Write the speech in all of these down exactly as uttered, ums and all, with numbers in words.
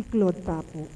Claude Tapu.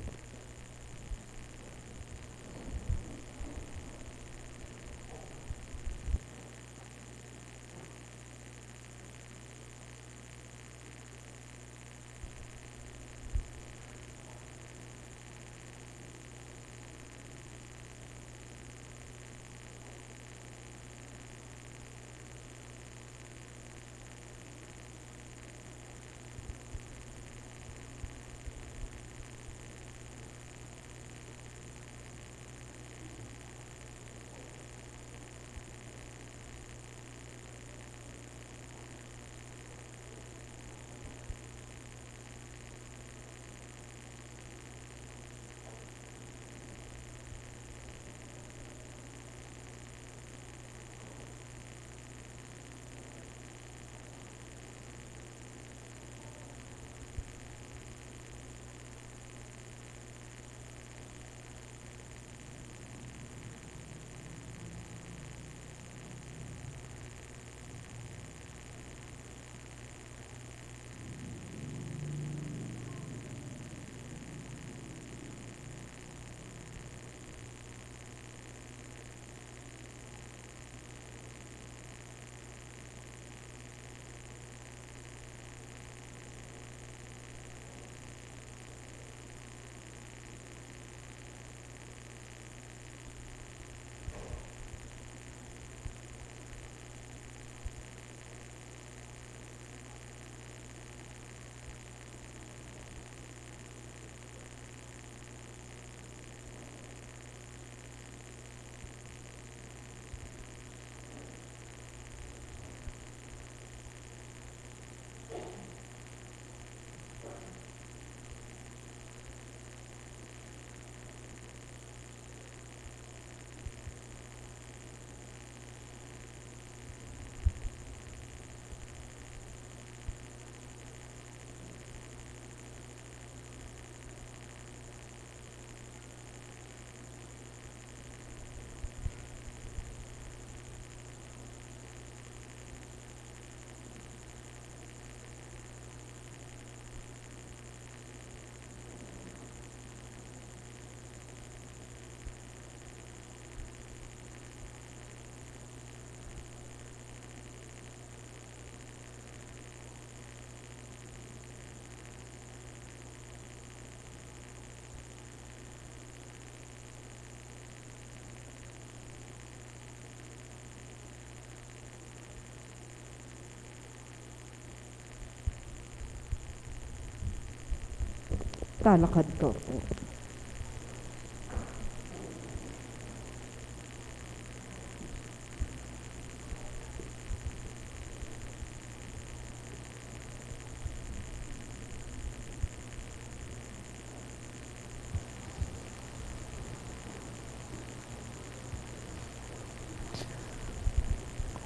Talakad ka po.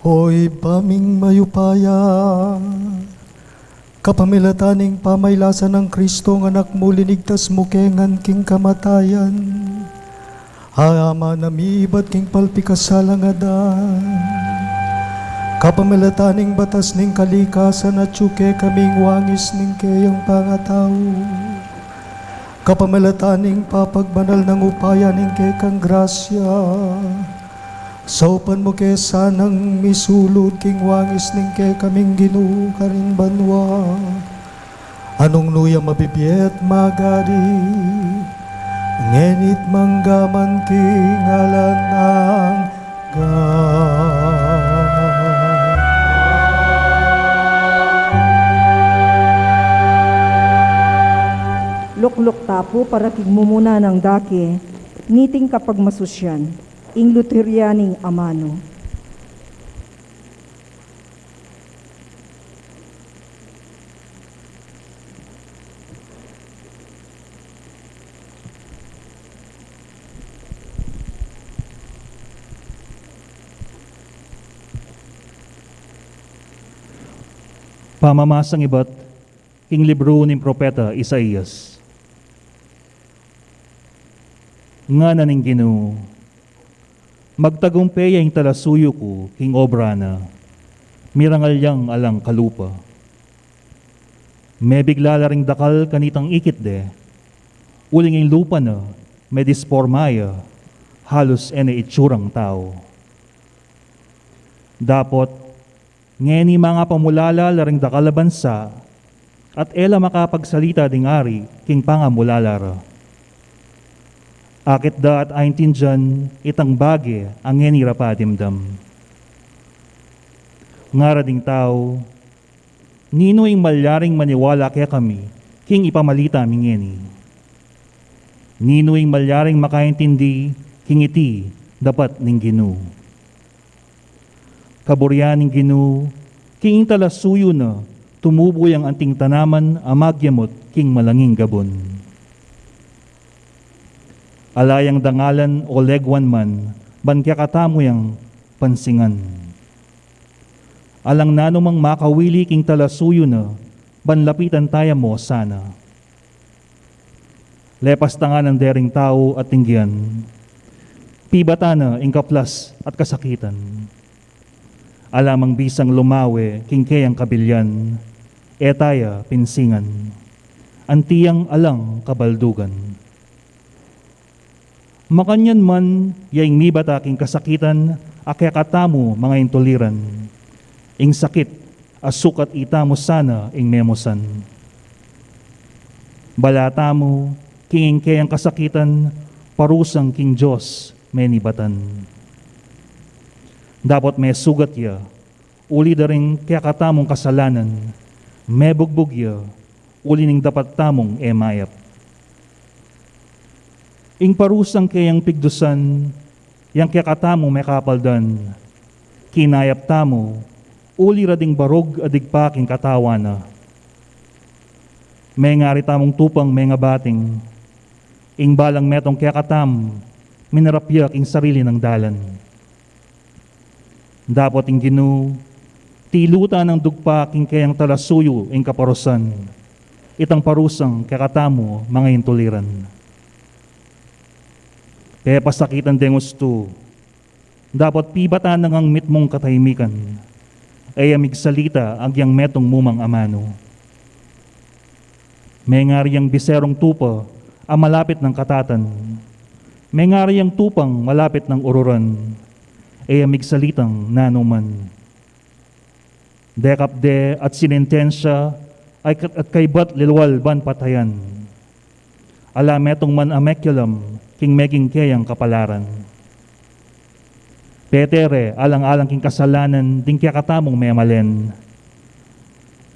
O Ibpa ming mayupaya, kapamilatan ning pamaylasa nang Kristong Anak mu, linigtas mu ke ngan king kamatayan, a amanu mi ibat king palpikasalang adan. Kapamilatan ning batas ning kalikasan, atyu kekaming wangis ning keyang pangatau. Kapamilatan ning papagbanal nang upaya ning kekang grasya, saupan mu ke sanang misulud king wangis ning kekaming Ginu karin banua, a nung nu ya mabibie at magari, ngeni at mangga man king alang angga. Lukluk ta pu para king mumuna nang dake niting kapagmasusyan, ing luturya ning amanu. Pamamasang ibat king libru ning propeta Isaias. Ngana ning Ginu, magtagumpe ya ing talasuyu ku king obra na, mirangal yang alang kalupa. Mebigla la ring dakal kanitang ikit de, Uling ing lupa na, medisporma ya, halus e ne itsurang tau. Dapot, ngeni mangapamulala la ring dakal a bansa, at e la makapagsalita ding ari king pangamulala ra. Akit da at aintindian itang bage a ngeni ra padimdam. Ngara ding tau, "Ninu ing malyaring maniwala kekami king ipamalita mi ngeni? Ninu ing malyaring makaintindi king iti dapat ning Ginu?" Kaburian ning Ginu, king ing talasuyu na tumubu yang anting tanaman a magyamut king malanging gabun. Ala yang dangalan o leguan man ban kekatamu yang pansingan. Alang nanumang makawili king talasuyu na ban lapitan taya mu sana. Lepas tanganan dering tau at tinggian, pibatan na ing kaplas at kasakitan. Ala mang bisang lumawe king keyang kabilyan, e taya pinsingan. Anti yang alang kabaldugan. Makanyan man ya ing mibata king kasakitan a kekatamu mangaintuliran. Ing sakit a sukat itamu sana ing memusan. Bala tamu, king ing keyang kasakitan, parusang king Dios menibatan. Dapot mesugat ya, uli da ring kekatamung kasalanan, mebugbug ya, uli ning dapat tamung e mayap. Ing parusang keyang pigdusan, yang kekatamung mekapaldan, kinayap tamu, uli ra ding barug a digpa king katawan na. Mengari tamung tupang mengabating, ing balang metung kekatamu, minarapyak ing sarili nang dalan. Dapot ing Ginu, tilutan nang dugpa king keyang talasuyu ing kaparusan, itang parusang kekatamu mangaintuliran. Pepasakitan deng ustu, dapot pibatan na ngang mitmung katahimikan, e ya migsalita agyang metung mu mang amanu. Mengari yang biserung tupa a malapit nang katatan. Mengari yang tupang malapit nang ururan. E ya migsalitang nanu man. Dekap de at sinentensya at kaybat lilwal ban patayan. Ala metung man a mekialam king meging keyang kapalaran. Petere alang-alang king kasalanan ding kekatamung memalen.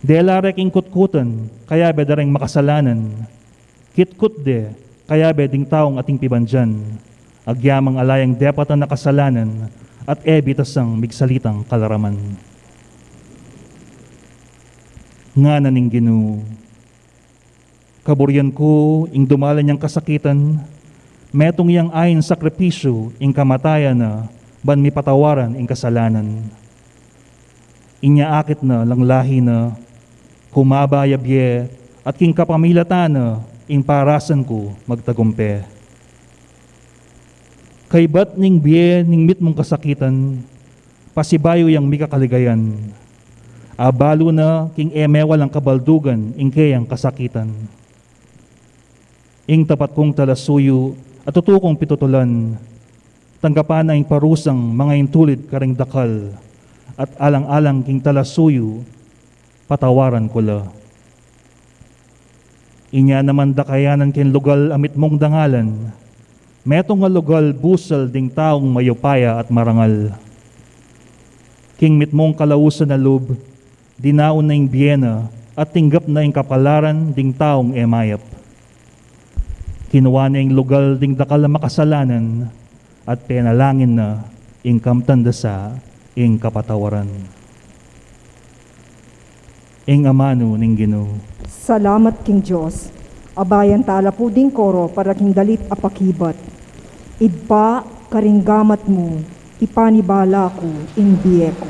Dela re king kutkutan, kayabe da reng makasalanan. Kitkut de, kayabe ding taung ating pibandian. Agyamang ala yang depatan a kasalanan at e bitasang migsalitang kalaraman. Ngana ning Ginu. Kaburian ku ing dumalan yang kasakitan, metung yang ain sakripisyu ing kamatayan na ban mipatawaran ing kasalanan. Inya akit na lang lahi na, kumaba ya bie, at king kapamilatan na ing parasan ku magtagumpe. Kaybat ning bie ning mitmung kasakitan, pasibayu yang mikakaligayan. Abalu na king e mewalang kabaldugan ing keyang kasakitan. Ing tapat kung talasuyu at tutu kung pitutulan, tanggapan na ing parusang mangaintulid karing dakal, at alang-alang king talasuyu, patawaran ku la. Inya naman dakayanan king lugal a mitmung dangalan, metung a lugal busal ding taung mayupaya at marangal. King mitmung kalausan a lub, dinaun na ing bie na at tinggap na ing kapalaran ding taung e mayap. Kinua na ing lugal ding dakal a makasalanan, at penalangin na ing kamtan da sa ing kapatawaran. Ing amanu ning Ginu. Salamat king Dios. Abayan tala pu ding koro para king dalit a pakibat. Ibpa, karing gamat mu, ipanibala ku ing bie ku.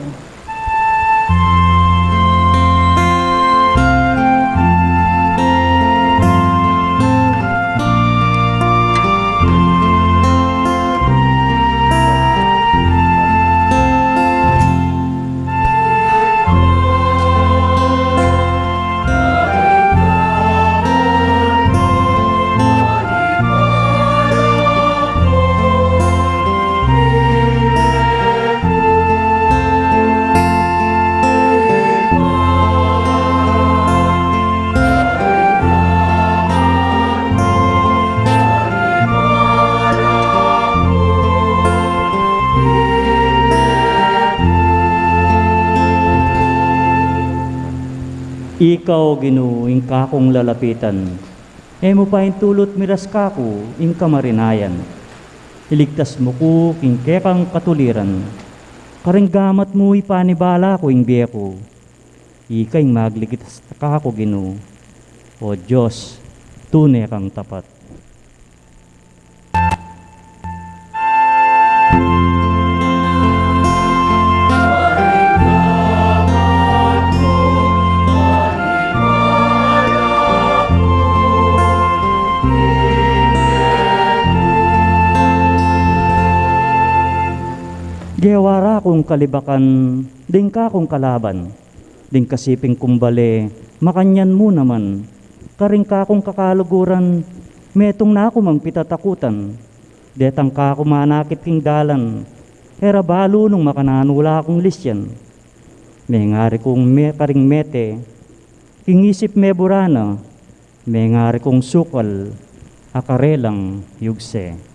Ika, O Ginu, ing kakung lalapitan, e mu paintulut miras kaku ing kamarinayan. Iligtas mu ku king kekang katuliran, karing gamat mu ipanibala ku ing bie ku. Ika ing magligtas kaku, Ginu. O Dios, tune kang tapat. Gewa ra kung kalibakan ding kakung kalaban, ding kasiping kung bale, makanyan mu naman, karing kakung kakaluguran, metung na ku mang pitatakutan. Detang kaku manakit king dalan, e ra balu nung makananu la kung lisyan. Mengari kung me-, karing mete, king isip mebura na, mengari kung sukal a karelang yugse.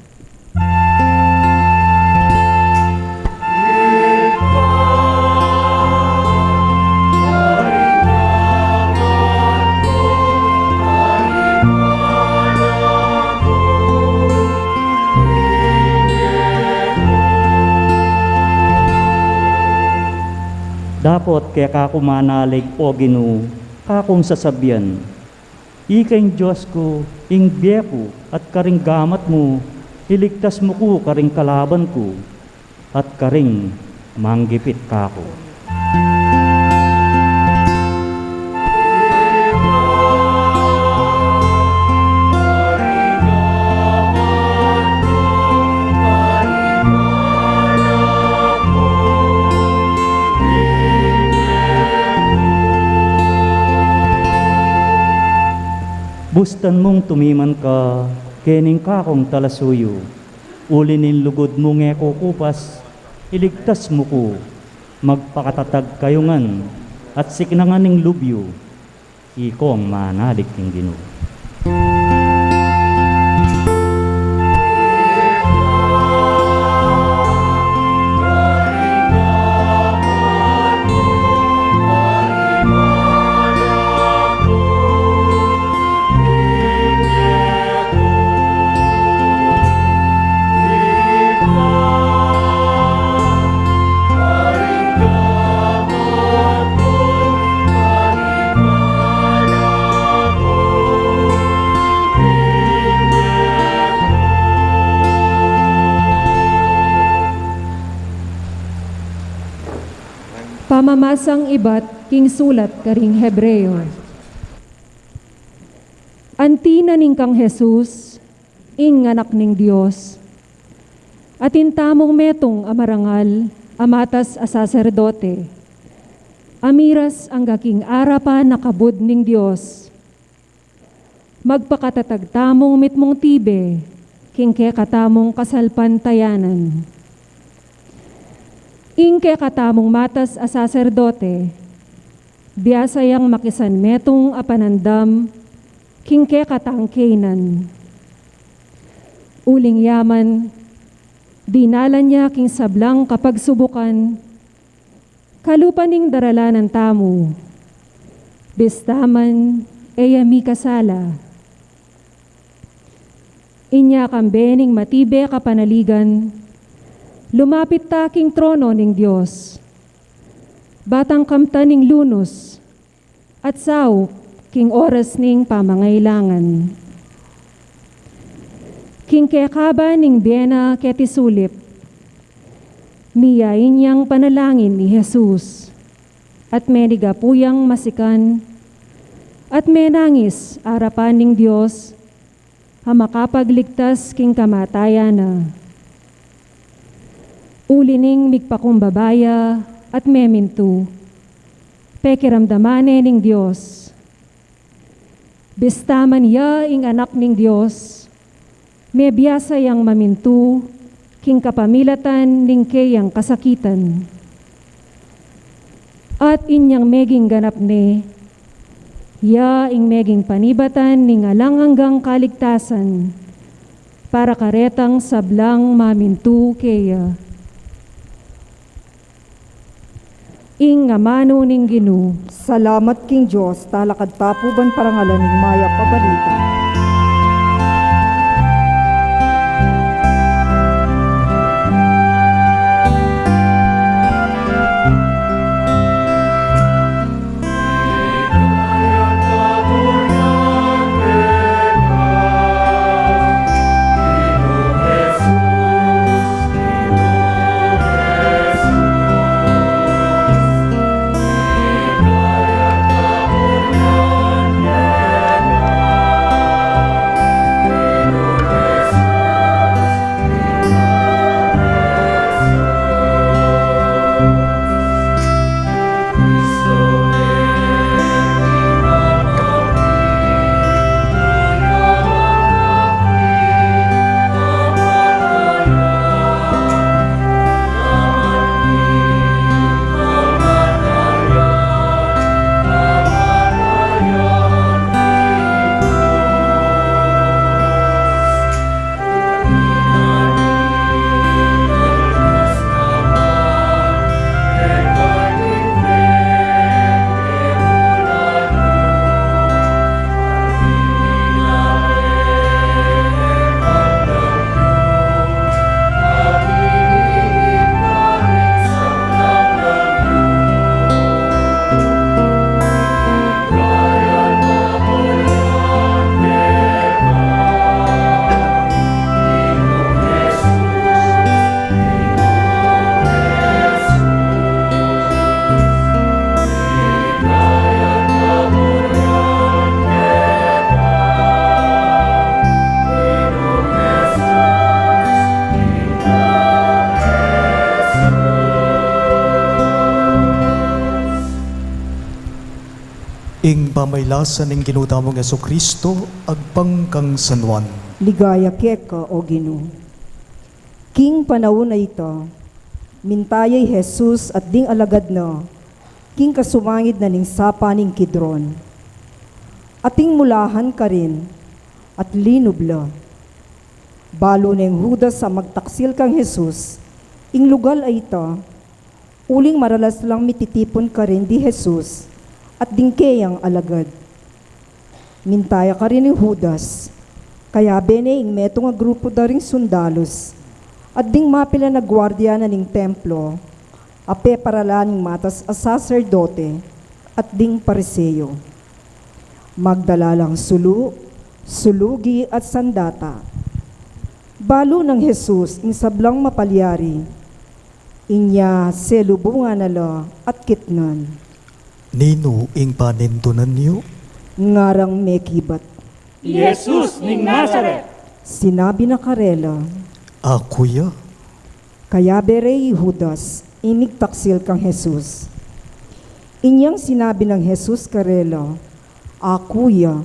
Dapot keka ku manalig, O Ginu, kakung sasabian, ika ing Dios ku, ing bie ku, at karing gamat mu, iligtas mu ku karing kalaban ku, at karing manggipit kaku. Bustan mung tumiman ka kening kakung talasuyu, uli ning lugud mung e kukupas, iligtas mu ku, magpakatatag kayu ngan, at siknangan ing lub yu. Ikong manalig king Ginu. Pamamasang ibat king sulat karing Hebreo. Anti na ning kang Jesus, ing Anak ning Dios, atin tamung metung a marangal a matas a saserdote, a miras angga king arapan a kabud ning Dios. Magpakatatag tamung mitmung tibe king kekatamung kasalpantayanan. Ing kekatamung matas a saserdote, biasa yang makisan metung a panandam king kekatang kaynan. Uling ya man, dinalan ya king sablang kapagsubukan, kalupa ning daralanan tamu, bista man e ya mikasala. Inya kambe ning matibe kapanaligan, lumapit ta king trono ning Dios, ba tang kamtan ing lunus at saup king oras ning pamangailangan. King kekaba ning bie na keti sulip, miyain yang panalangin i Jesus, at menigapu yang masikan, at menangis arapan ning Dios, a makapagligtas king kamatayan na. Uli ning migpakumbaba ya at memintu, pekiramdaman ne ning Dios. Bista man ya ing Anak ning Dios, mebiasa yang mamintu king kapamilatan ning keyang kasakitan. At inyang meging ganap ne, ya ing meging panibatan ning alang anggang kaligtasan para karetang sablang mamintu keya. Ing amanu ning Ginu. Salamat king Dios. Talakad ta pu ban parangalan ing mayap a balita. Ing pamailasan ning Ginu tamung Jesucristo, agpang kang San Juan. Ligaya keka, O Ginu. King panaun a ita, minta ya i Jesus at ding alagad na king kasumangid na ning sapa ning Kidron. Ating mulahan karin at linub la. Balu neng Judas a magtaksil kang Jesus ing lugal a ita, uling maralas lang mititipun karin di Jesus at ding keyang alagad. Minta ya karin i Judas, kayabe ne ing metung a grupu da ring sundalus at ding mapilan a guardia na ning templo, a peparalan ning matas a saserdote at ding Pariseo. Magdala lang sulu, sulugi at sandata. Balu nang Jesus ing sablang mapalyari. Inya selubungan na la at kitnan. Ninu ing panintunan yu? Ngarang mekibat. I Jesus ning Nazaret. Sinabi na karela. Aku ya. Kayabe re i Judas, ing migtaksil kang Jesus. Inyang sinabi nang Jesus karela, Aku ya,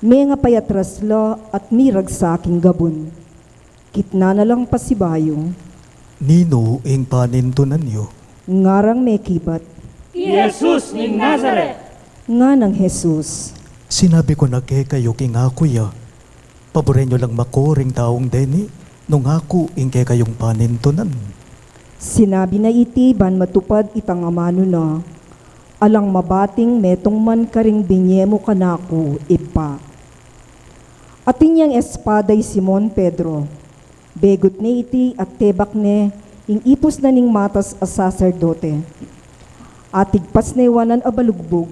mengapayatras la at miragsa king gabun. Kitnan na lang pasibayu. Ninu ing panintunan yu? Ngarang mekibat. I Jesus ning Nazaret. Nganang Jesus. Sinabi ku na kekayu king aku ya. Paburen yu lang maku ring taung deni, nung aku ing kekayung panintunan. Sinabi na iti ban matupad itang amanu na, Alang mabating metung man karing binye mu kanaku, Ibpa. Atin yang espada i Simon Pedro, begut ne iti at tebak ne ing ipus na ning matas a saserdote. Atigpas ne wanan a balugbug,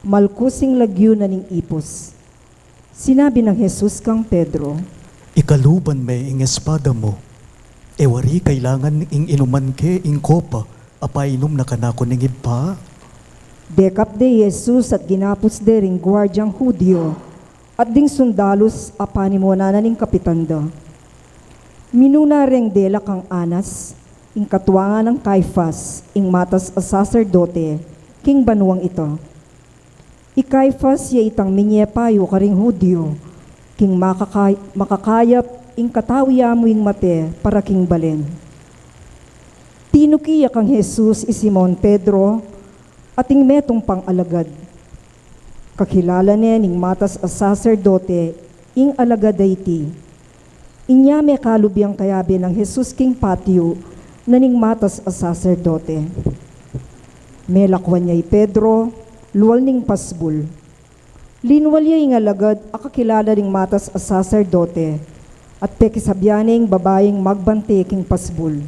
malkus ing lagyu na ning ipus. Sinabi nang Jesus kang Pedro, Ikaluban me ing espada mu. E wari kailangan ing inuman ke ing kopa a painum na kanaku ning Ibpa? Dekap de i Jesus at ginapus de ring guardiang Judio at ding sundalus a panimunan na ning kapitan da. Minuna reng dela kang Anas, ing katuangan nang Caifas, ing matas a saserdote, king banuang ita. I Caifas ya itang minye payu karing Judio, king makaka-, makakayap ing katau ya mu ing mate para king balen. Tinuki ya kang Jesus i Simon Pedro at ing metung pang alagad. Kakilala ne ning matas a saserdote ing alagad a iti. Inya mekalub yang kayabe nang Jesus king patyu na ning matas a saserdote. Melakwan ya i Pedro, lual ning pasbul. Linual ya ing alagad a kakilala ning matas a saserdote, at pekisabyan ne ing babaing magbante king pasbul.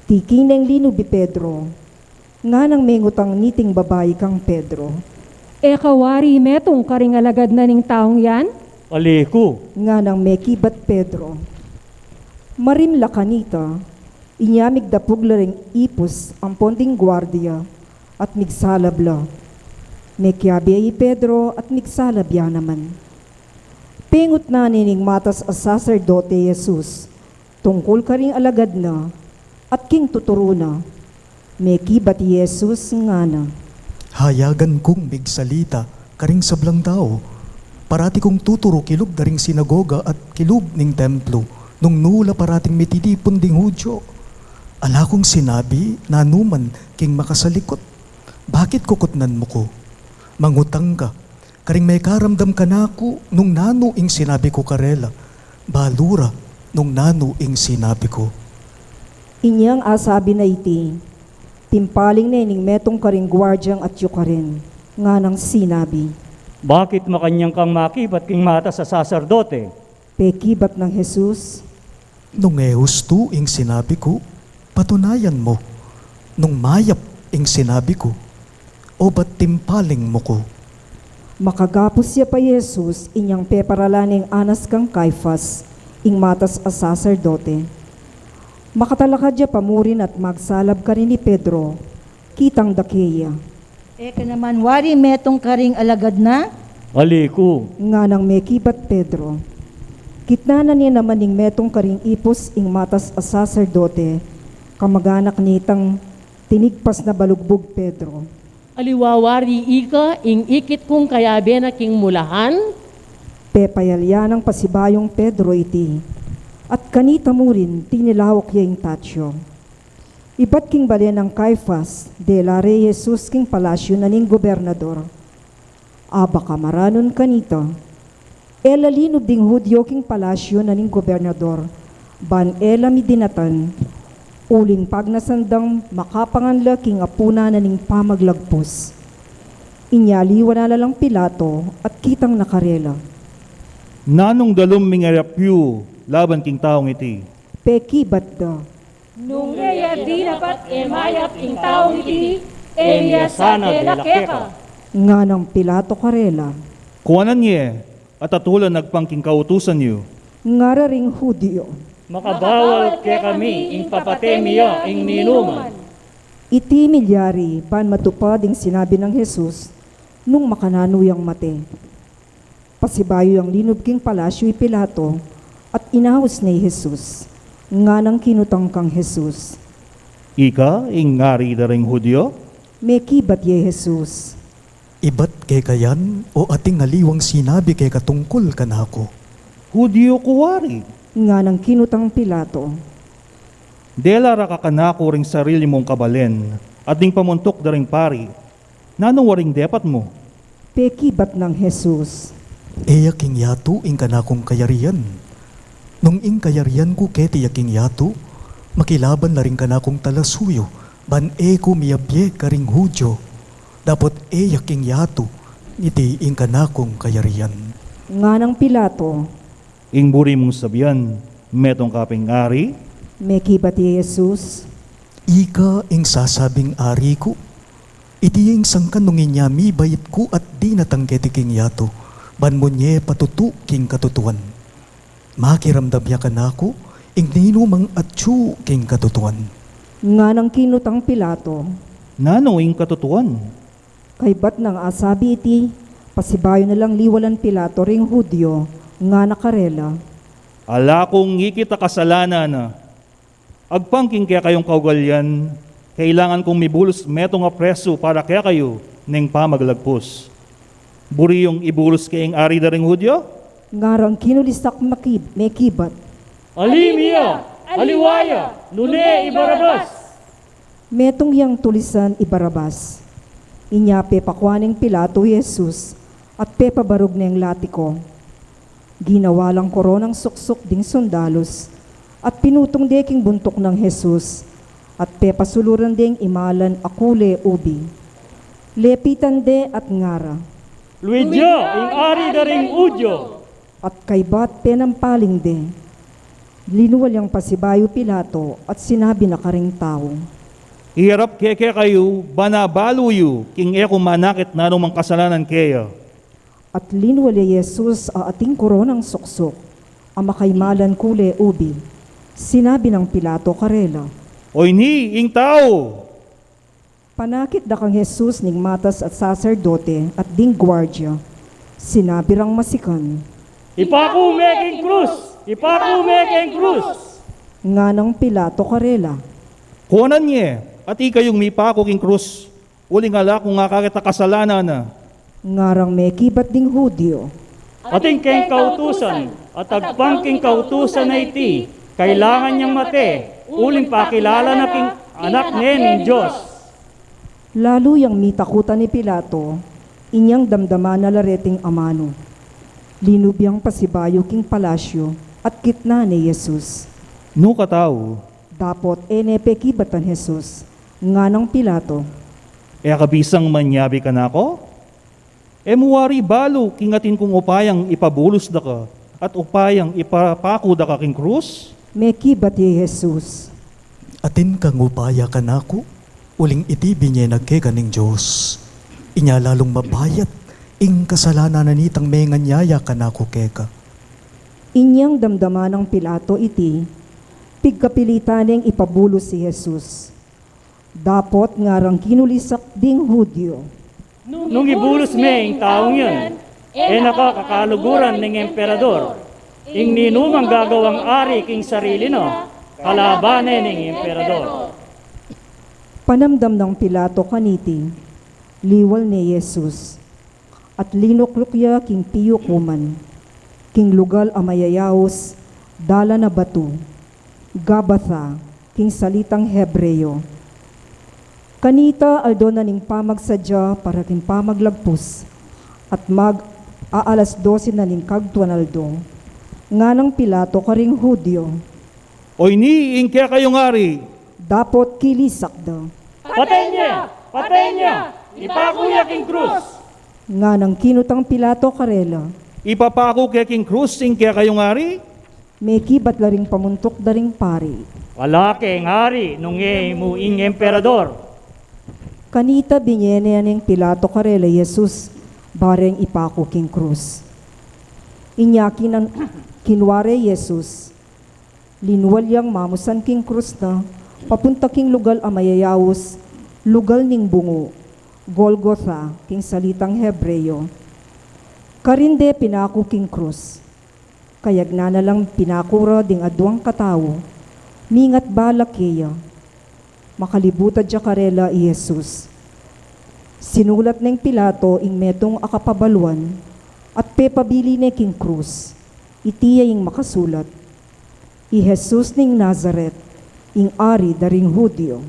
Tiki neng linub i Pedro, nganang mengutang niting babai kang Pedro, "E ka wari metung karing alagad na ning taung yan?" "Ali ku," nganang mekibat Pedro. Marimla kanita, inya migdapug la ring ipus ampon ding guardia, at migsalab la. Mekiabe i Pedro at migsalab ya naman. Pengutnan ne ning matas a saserdote i Jesus tungkul karing alagad na at king tuturu na. Mekibat i Jesus ngana, "Hayagan kung migsalita karing sablang tau. Parati kung tuturu kilub da ring sinagoga at kilub ning templo, nung nu la parating mititipun ding Judio. Ala kung sinabi nanuman king makasalikut. Bakit kukutnan mu ku? Mangutang ka karing mekaramdam kanaku nung nanu ing sinabi ku karela, balu ra nung nanu ing sinabi ku." Inyang asabi na iti, timpaling ne ning metung karing guardiang atyu karin, nganang sinabi, "Bakit makanyan kang makibat king matas a saserdote?" Pekibat nang Jesus, "Nung e hustu ing sinabi ku, patunayan mu. Nung mayap ing sinabi ku, obat timpaling mu ku." Makagapus ya pa i Jesus, inyang peparalan neng anas kang Caifas, ing matas a saserdote. Makatalakad ya pa murin at magsalab karin i Pedro, kitang da keya. "E ka naman wari metung karing alagad na?" "Ali ku," nganang mekibat Pedro. Kitnan na ne naman ning metung karing ipus ing matas a saserdote, kamaganak nitang tinigpas na balugbug Pedro. "Aliwa wari ika ing ikit kung kayabe na king mulahan?" Pepayalya nang pasibayung Pedro iti, at kanita murin tinilawak ya ing tatyo. Ibat king balen nang Caifas, dela re i Jesus king palasyu na ning gobernador. Abaka maranun kanita, e la linub ding Judio king palasyu na ning gobernador, ban e la midinatan, uling pagnasan dang makapangan la king apunan na ning pamaglagpus. Inya liwanan na lang Pilato at kitang na karela. "Nanung dalum ming arapyu laban king taung iti?" Pekibat da. "Nung e ya dinapat e mayap ing taung iti, e mi ya sana dela keka," nganang Pilato karela. "Kuanan ye, at atulan agpang king kautusan yu," ngara ring Judio. "Makabawal kekami ing papate mi ya ing ninuman." Iti milyari ban matupad ing sinabi nang Jesus nung makananu yang mate. Pasibayu yang linub king palasyu i Pilato, at inaus ne i Jesus. Nganang kinutang kang Jesus, "Ika ing ari da ring Judio?" Mekibat ya i Jesus, "Ibat keka yan, o ating aliwang sinabi keka tungkul kanaku?" "Judio ku wari," nganang kinutang Pilato. "Dela ra ka kanaku ring sarili mung kabalen at ding pamuntuk da ring pari. Nanu waring depat mu?" Pekibat nang Jesus, "E ya king yatu ing kanakung kayarian. Nung ing kayarian ku keti ya king yatu, makilaban la ring kanakung talasuyu, ban e ku miyabye karing Judio. Dapot e ya king yatu, iti ing kanakung kayarian." Nganang Pilato, "Ing buri mung sabian, metung ka ping ari?" Mekibat i Jesus, "Ika ing sasabing ari ku. Iti ya ing sangkan nung inya mibait ku at dinatang keti king yatu, ban munye patutu king katutuan. Makiramdam ya kanaku ing ninumang atyu king katutuan." Nganang kinutang Pilato, "Nanu ing katutuan?" Kaybat nang asabi iti, pasibayu na lang liwalan Pilato ring Judio, ngana karela, "Ala kung ikit a kasalanan na. Agpang king kekayung kaugalian, kailangan kung mibulus metung a presu para kekayu ning pamaglagpus. Buri yung ibulus ke ing ari da ring Judio?" Ngarang kinulisak makib-, mekibat, "Ali mi ya! Aliwa ya! Nune i Barabas!" Metung yang tulisan i Barabas. Inya pepakua neng Pilato i Jesus at pepabarug neng latiku. Ginawa lang koronang suksuk ding sundalus at pinutung de king buntuk nang Jesus at pepasuluran deng imalan a kule ubi. Lepitan de at ngara, "Luid ya ing Ari da ring Judio!" At kaybat penampaling de. Linual yang pasibayu Pilato at sinabi na karing tau, "Iyarap ke kekayu, ban abalu yu king e ku manakit nanumang kasalanan keya." At linual ya i Jesus a ating koronang suksuk a makaimalan kule ubi. Sinabi nang Pilato karela, "Oyni ing tau!" Panakit da kang Jesus ning matas at saserdote at ding guardia. Sinabi rang masikan, "Ipaku me king krus! Ipaku me king krus!" Nganang Pilato karela, "Kuanan ye, at ikayung mipaku king krus, uling ala kung akakit a kasalanan na." Ngarang mekibat ding Judio, "Atin keng kautusan, at agpang king kautusan a iti, kailangan yang mate, uling pakilala na king Anak ne ning Dios." Lalu yang mitakutan i Pilato, inyang damdaman na la reting amanu. Linub yang pasibayu king palasyu at kitnan ne i Jesus. "Nu ka tau?" Dapot e ne pekibatan Jesus. Nganang Pilato, "E ka bisang manyabi kanaku? E mu wari balu king atin kung upayang ipabulus da ka at upayang ipapaku da ka king krus?" Mekibat ya i Jesus, "Atin kang upaya kanaku, uling iti binie na keka ning Dios. Inya lalung mabayat ing kasalanan na nitang menganyaya kanaku keka." Inyang damdaman nang Pilato iti, pigkapilitan neng ipabulus i Jesus. Dapot ngarang kinulisak ding Judio, "Nung ibulus me ing taung yan, e na ka kakaluguran ning emperador. Ing ninumang gagawang ari king sarili na, kalaban ne ning emperador." Panamdam nang Pilato kaniti, liwal ne i Jesus, at linukluk ya king piyukuman, king lugal a mayayaus, dalan a batu, Gabatha, king salitang Hebreo. Kanita aldo na ning pamagsadya para king pamaglagpus, at mag-aalas dose na ning kagtuan aldo. Nganang Pilato karing Judio, "Oyni ing kekayung ari?" Dapot kilisak da, "Paten ya! Paten ya! Ipaku ya king krus!" Nganang kinutang Pilato karela, "Ipapaku ke king krus ing kekayung ari?" Mekibat la ring pamuntuk da ring pari, "Ala keng ari nung e mu ing emperador." Kanita binie ne neng Pilato karela i Jesus, bareng ipaku king krus. Inya kinan-, kinua re i Jesus, linual yang mamusan king krus na, papunta king lugal a mayayaus, lugal ning bungu, Golgotha, king salitang Hebreo. Karin de pinaku king krus. Kayagnan na lang pinaku ra ding aduang katau, mingat bala keya. Makalibutad ya karela i Jesus. Sinulat neng Pilato ing metung a kapabaluan, at pepabili ne king krus. Iti ya ing makasulat, "I Jesus ning Nazaret, ing Ari da ring Judio."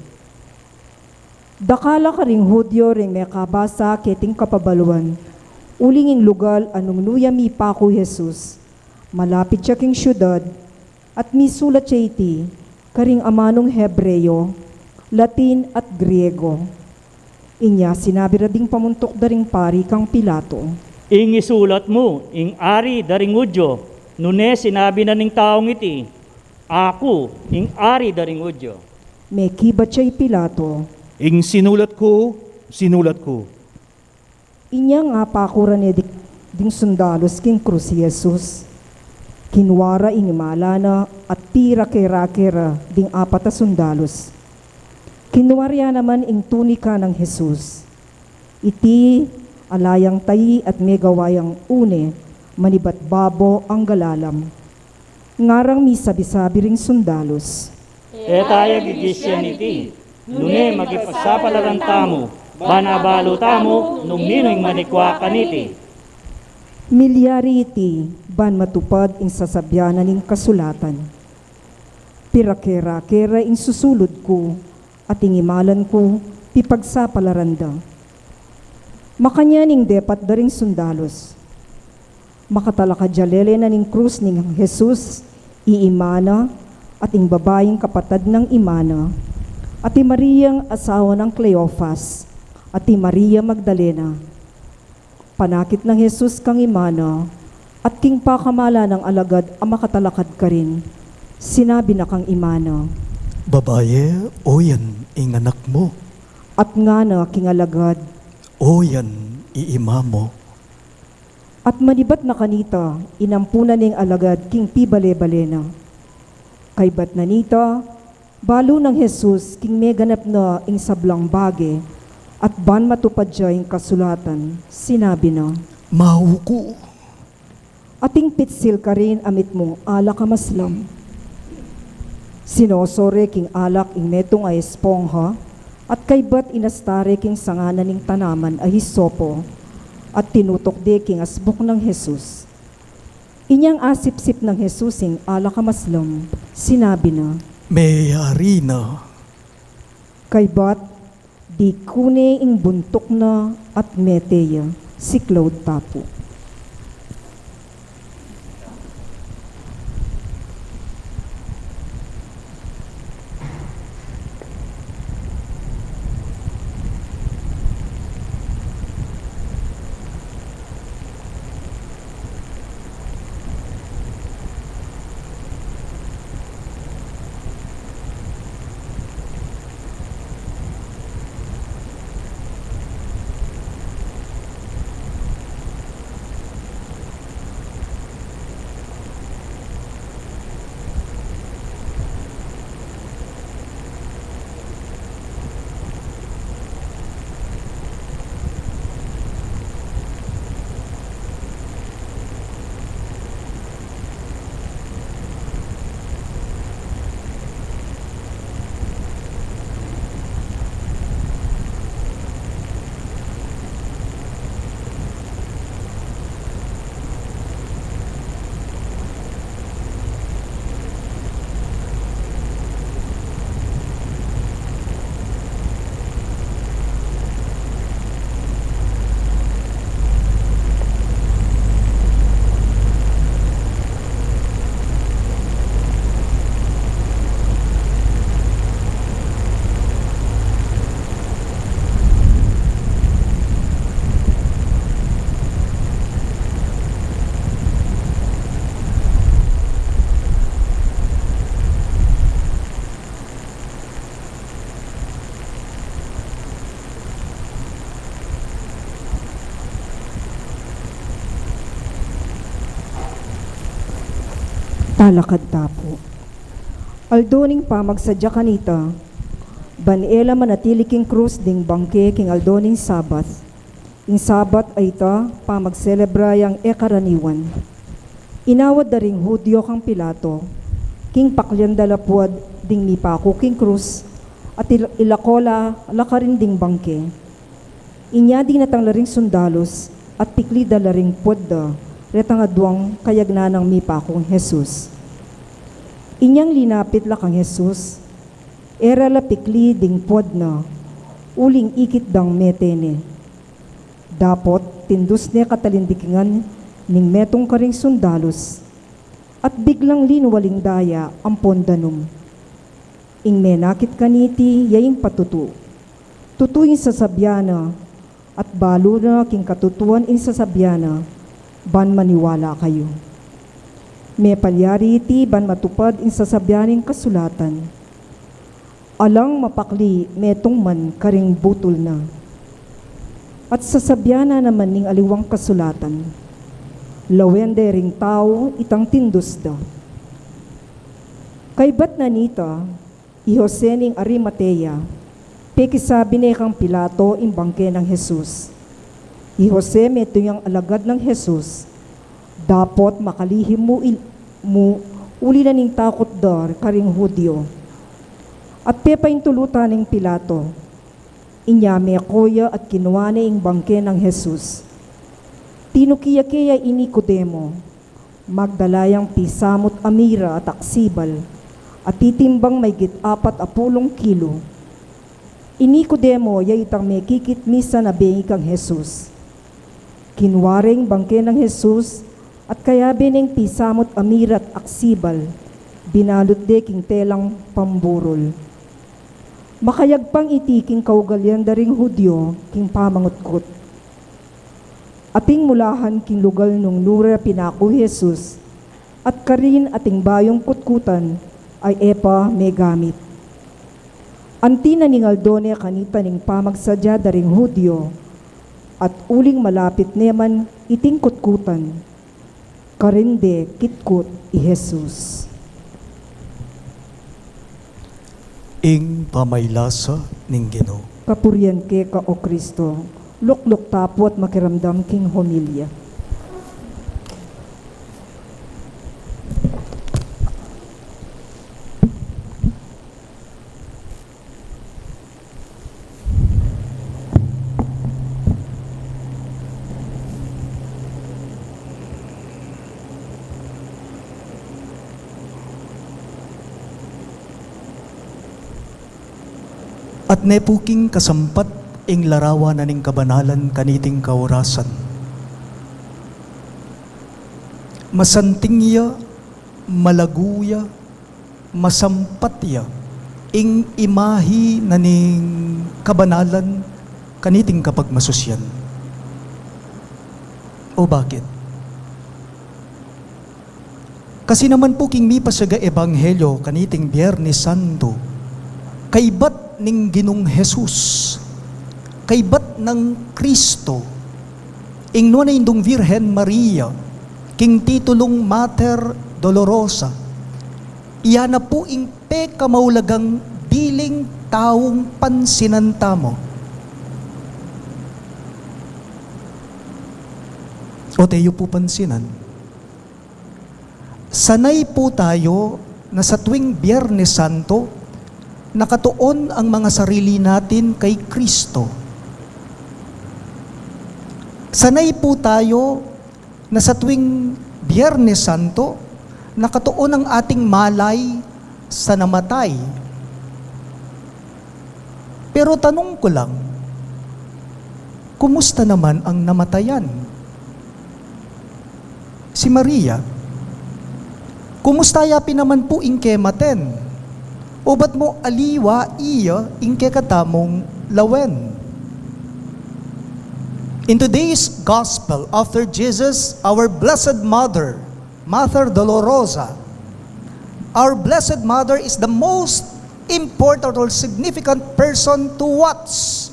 Dakal la karing Judio ring mekabasa keting kapabaluan, uling ing lugal a nung nu ya mipaku i Jesus, malapit ya king siudad, at misulat ya iti karing amanung Hebreo, Latin, at Griego. Inya sinabi ra ding pamuntuk da ring pari kang Pilato, "Ing isulat mu, 'Ing Ari da ring Judio,' nune sinabi na ning taung iti, 'Aku ing Ari da ring Judio'?" Mekibat ya i Pilato, "Ing sinulat ku, sinulat ku." Inyang apaku ra ne di-, ding sundalus king krus i Jesus, kinua ra ing imala na at pirake-rake ra ding apat a sundalus. Kinua ra ya naman ing tunika nang Jesus. Iti ala yang tai at megawa yang une, manibat babo angga lalam. Ngarang misabi-sabi ring sundalus, "E taya gigisian iti, nune makipagsapalaran tamu, ban abalu tamu nung ninu ing manikwa kaniti." Milyari iti ban matupad ing sasabian na ning kasulatan, "Pirake-rake ra ing susulud ku, at ing imalan ku pipagsapalaran da." Makanyan ing depat da ring sundalus. Makatalakad ya lele na ning krus ning Jesus, i ima na, at ing babaing kapatad nang ima na. at i Mariang asawa nang Cleofas, at i Maria Magdalena. Panakit nang Jesus kang ima na, at king pakamala nang alagad a makatalakad karin, sinabi na kang ima na, "Babaye, o yan ing anak mu." At ngana king alagad, "O yan i ima mu." At manibat na kanita, inampunan ning alagad king pibale-bale na. Kaybat na nita, balu nang Jesus king meganap na ing sablang bage, at ban matupad ya ing kasulatan, sinabi na, "Mauku." Ating pitsil karin a mitmung alak a maslam. Sinoso re king alak ing metung a espongha, at kaybat inasta re king sanga na ning tanaman a hisopo, at tinutuk de king asbuk nang Jesus. Inyang asipsip nang Jesus ing alak a maslam, sinabi na, "Meyari na." Kaybat, diku ne ing buntuk na at mete ya. Siklaud tapu. Talakad tapu. Aldo ning pamagsadya kanita, ban e la manatili king krus ding bangke king aldo ning Sabat. Ing Sabat a ita pamagselebra yang e karaniwan. Inawad da ring Judio kang Pilato, king paklian da la puad ding mipaku king krus, at il-, ilako la la karin ding bangke. Inya dinatang la ring sundalus, at pikli da la ring puad da, retang aduang kayagnan nang mipakung Jesus. Inyang linapit la kang Jesus, e ra la pikli ding puad na, uling ikit dang mete ne. Dapot tindus ne katalindikingan ning metung karing sundalus, at biglang linwal ing daya ampon danum. Ing menakit kaniti ya ing patutu. Tutu ing sasabian na, at balu na king katutuan ing sasabian na, ban maniwala kayu. Mepalyari iti ban matupad ing sasabian ning kasulatan, "Alang mapakli metung man karing butul na." At sasabian na naman ning aliwang kasulatan, "Lawen de ring tau itang tindus da." Kaybat na nita, i Jose ning Arimatea, pekisabi ne kang Pilato ing bangke nang Jesus. I Jose metung yang alagad nang Jesus, dapot makalihim mu il-, mu uli na ning takut da karing Judio. At pepaintulutan neng Pilato. Inya meko ya at kinua ne ing bangke nang Jesus. Tinuki ya keya i Nicodemo, magdala yang pisamut a mira at aksibal, a titimbang maygit apat a pulung kilu. I Nicodemo ya itang mekikit misan a bengi kang Jesus. Kinua reng bangke nang Jesus, at kayabe neng pisamut a mira at aksibal, binalut de king telang pamburul. Makayagpang iti king kaugalian da ring Judio king pamangutkut. Ating mulahan king lugal nung nura pinaku i Jesus, at karin ating bayung kutkutan a e pa megamit. Anti na ning aldo ne kanita ning pamagsadya da ring Judio, at uling malapit ne man iting kutkutan, karin de kitkut i Jesus. Ing pamaylasa ning Ginu. Kapurian keka, O Kristo. Lukluk ta pu at makiramdam king homilya. At ne pu king kasampat ing larawan na ning kabanalan kaniting kaurasan. Masanting ya, malagu ya, masampat ya ing imahi na ning kabanalan kaniting kapagmasusyan. O bakit? Kasi naman pu king mipasiag a ebanghelyo kaniting Biernes Santo, kaybat ning Ginung Jesus, kaybat nang Kristo, ing nuan a Indung Virgen Maria, king titulung Mater Dolorosa, iya na pu ing pekamaulagang biling taung pansinan tamu. O, teyu pu pansinan. Sanay pu tayo na sa tuwing Biyernes Santo, nakatuon ang mga sarili natin kay Kristo. Sanay pu tayo na sa tuwing Biyernes Santo, nakatuon ang ating malay sa namatay. Pero tanong ko lang, kumusta naman ang namatayan? Si Maria, kumusta ya pin naman pu ing kematen? Ubat mu aliwa iya ing kekatamung lawen. In today's gospel, after Jesus, our Blessed Mother, Mother Dolorosa, our Blessed Mother is the most important or significant person to watch.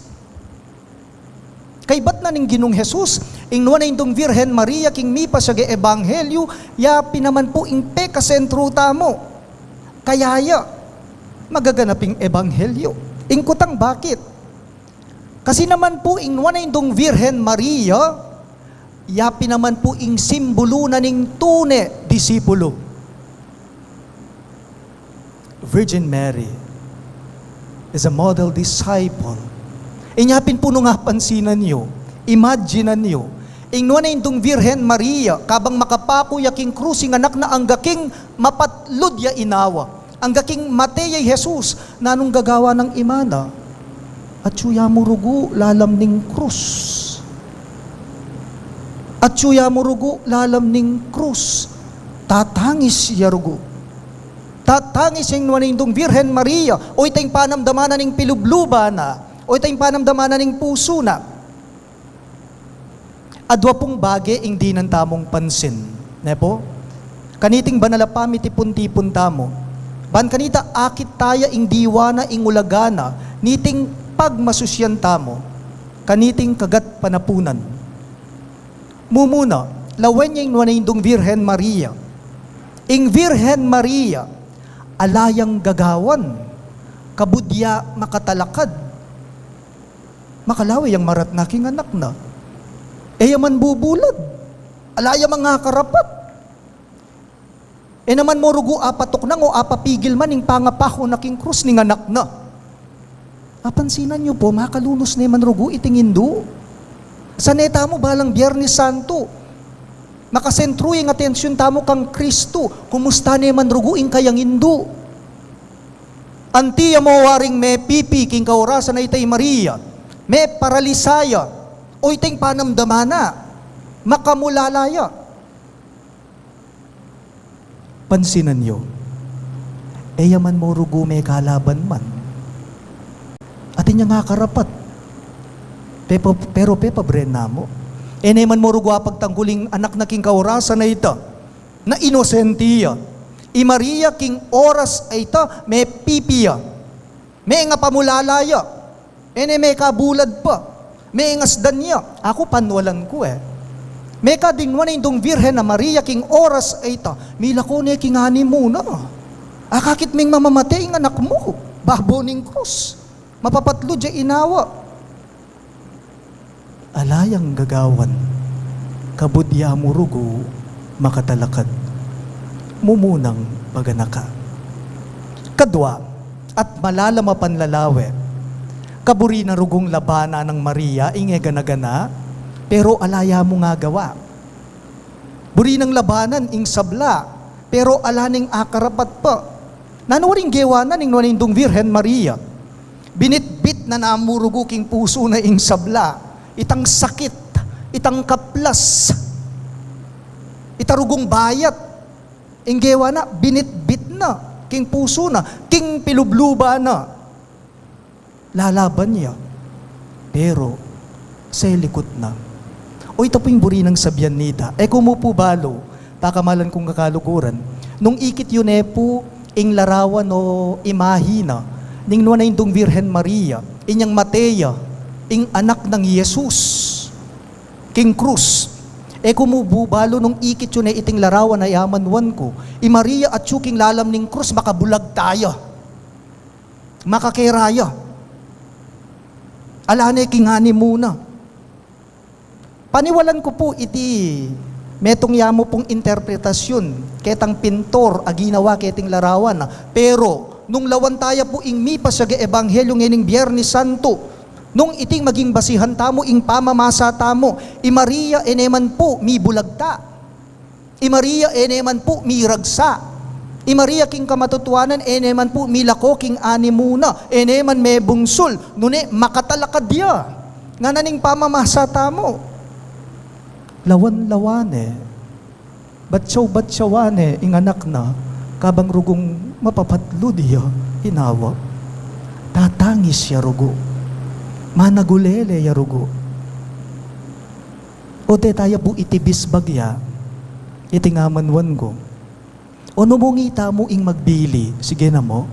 Kaybat na ning Ginung Jesus, ing nuan a Indung Virgen Maria king mipasiag a ebanghelyo, ya pin naman pu ing pekasentru tamu. Kaya ya, magaganap ing ebanghelyo. Ing kutang bakit? Kasi naman pu ing nuan a Indung Virgen Maria, ya pin naman pu ing simbulu na ning tune disipulu. Virgin Mary is a model disciple. Inya pin pu nung apansinan yu, imaginan yu, ing nuan a Indung Virgen Maria, kabang makapaku ya king krus ing anak na, angga king mapatlud ya inawa, angga king mate ya i Jesus, nanung gagawan nang ima na? Atyu ya mu rugu lalam ning krus. Atyu ya mu rugu lalam ning krus. Tatangis ya rugu. Tatangis ing nuan a Indung Virgen Maria, o ita ing panamdaman na ning pilubluban na, o ita ing panamdaman na ning pusu na. Adwa pung bage ing dinan tamung pansin, ne pu? Kaniting banal a pamitipun-tipun tamu, ban kanita akit taya ing diwa na, ing ulaga na niting pagmasusyan tamu kaniting kagat panapunan. Mumuna, lawen ya ing nuan a Indung Virgen Maria. Ing Virgen Maria, ala yang gagawan kabud ya makatalakad. Makalawe yang maratna king anak na. E ya man bubulad. Ala ya mangakarapat. E naman mu rugu apatuknang o apapigil man ing pangapaku na king krus ning anak na. Apansinan yu pu, makalunus ne man rugu iting indu. Sa ne tamu balang Biyernes Santo, makasentru ing atensyun tamu kang Kristu, kumusta ne man rugu ing kayang indu? Anti ya mu waring mepipi king kaurasan a ita i Maria, meparalisa ya, o ita ing panamdaman na, makamulala ya. Pansinan yu, e ya man mu rugu mekalaban man. Nya nga karapat. Pepa, pero pepabre na mu. E ne man mu rugu apagtanggul ing anak na king kaorasan a ita, na inosente ya. I Maria king oras a ita, mepipi ya. Mengapamulala ya. E ne mekabulad pa. Mengasdan ya. Aku panwalan ku e. Mekading nuan a Indung Virgen a Maria king oras a ita, milako ne king animu na. Akakit ming mamamate ing anak mu. Babo ning krus. Mapapatlud ya inawa. Ala yang gagawan, kabud ya mu rugu makatalakad. Mumunang paganaka. Kadua, at malalam a panlalawe, kaburi na rugung labanan nang Maria ing e gana-gana, pero ala ya mu ngagawa. Buri nang labanan ing sabla, pero ala neng akarapat pa. Nanu waring gewa na ning nuan a Indung Virgen Maria? Binitbit na namu rugu king pusu na ing sabla, itang sakit, itang kaplas, ita rugung bayat. Ing gewa na, binitbit na king pusu na, king pilubluban na. Lalaban ya, pero selikut na. O ita pu ing buri nang sabian nita. E ku mu pu balu, pakamalan kung kakaluguran, nung ikit yu ne pu ing larawan o imahe na ning nuan a Indung Virgen Maria, inyang mate ya ing anak nang Jesus king krus. E ku mu pu balu nung ikit yu ne iting larawan a yamanuan ku, i Maria atyu king lalam ning krus, makabulagta ya. Makakera ya. Ala ne king animu na. Paniwalan ku pu iti metung ya mu pung interpretasyun ketang pintor a ginawa keting larawan na. Pero nung lawan taya pu ing mipasyag a ebanghelyu ngening Biernes Santo, nung iti ing maging basihan tamu ing pamamasa tamu, i Maria e ne man pu mibulagta. I Maria e ne man pu miragsa. I Maria king kamatutuanan e ne man pu milako king animu na, e ne man mebungsul, nune makatalakad ya. Ngana ning pamamasa tamu, lawan-lawan ne, batyaw-batyawan ne ing anak na, kabang rugung mapapatlud ya inawa. Tatangis ya rugu. Managulele ya rugu. O te taya pu iti bisbag ya, iti ngamanuan ku. Onu mu ing ita mu ing magbili, sige na mu.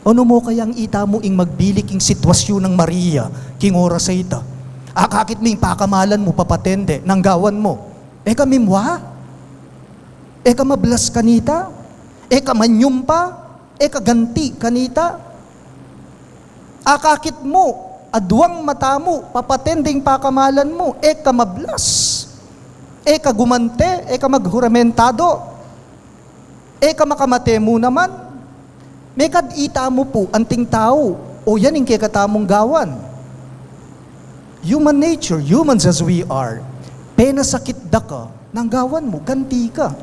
Onu mu kaya ing ita mu ing magbili king sitwasyun nang Maria king oras a ita? Akakit mu ing pakamalan mu papatende, nang gawan mu, e ka mimwa? E ka mablas kanita? E ka manyumpa? E ka ganti kanita? Akakit mu, aduang mata mu, papatendeng pakamalan mu, e ka mablas, e ka gumante, e ka maghuramentado, e ka makamate mu naman. Mekad ita mu pu anting tau, o yan ing kekatamung gawan. Human nature, humans as we are. Penasakit da ka, nang gawan mu, ganti ka.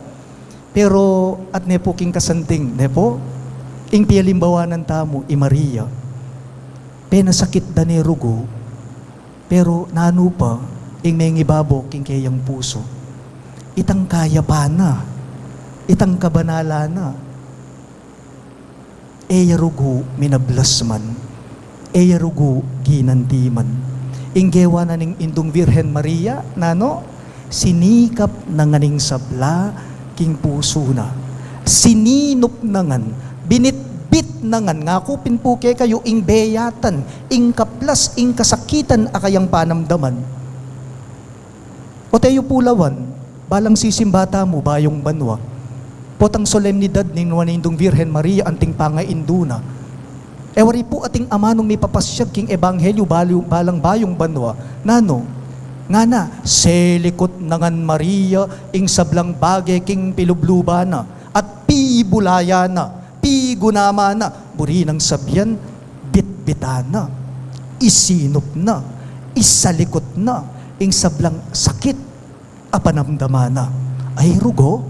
Pero at ne pu king kasanting, ne pu, ing pialimbawanan tamu i Maria. Penasakit da ne rugu, pero nanu pa ing mengibabo king keyang pusu? Itang kayapan na, itang kabanalan na. E ya rugu minablas man, e ya rugu ginanti man. Ing gewa na ning Indung Virgen Maria, nanu? Sinikap na ngan ing sabla king pusu na. Sininup na ngan, binitbit na ngan, ngaku pin pu kekayu, ing beyatan, ing kaplas, ing kasakitan a kayang panamdaman. O teyu pu lawan, balang sisimba tamu bayung banua, potang solemnidad ning nuan a Indung Virgen Maria anting pangaindu na. E wari pu ating amanung mipapasyag king ebanghelyu balu-, balang bayung banua, nanu? Ngana, selikut na ngan Maria ing sablang bage king pilubluban na, at pibulayan na, pigunaman na, buri nang sabian, bitbitan na, isinup na, isalikut na ing sablang sakit a panamdaman na. Ay, rugu,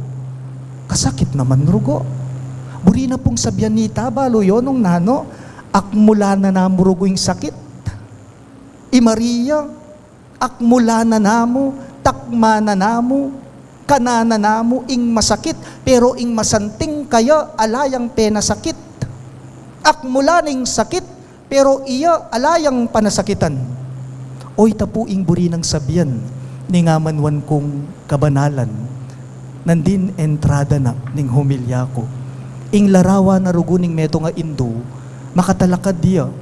kasakit naman rugu. Buri na pung sabian nita balu yu nung nanu, akmulan na namu rugu ing sakit. I Maria, akmulan na namu, takman na namu, kanan na namu ing masakit, pero ing masanting kaya ala yang penasakit. Akmulan na ing sakit, Pero iya ala yang panasakitan. O ita pu ing buri nang sabian ning amanuan kung kabanalan, nandin entrada na ning homilya ku. Ing larawan a rugu ning metung a indu, makatalakad ya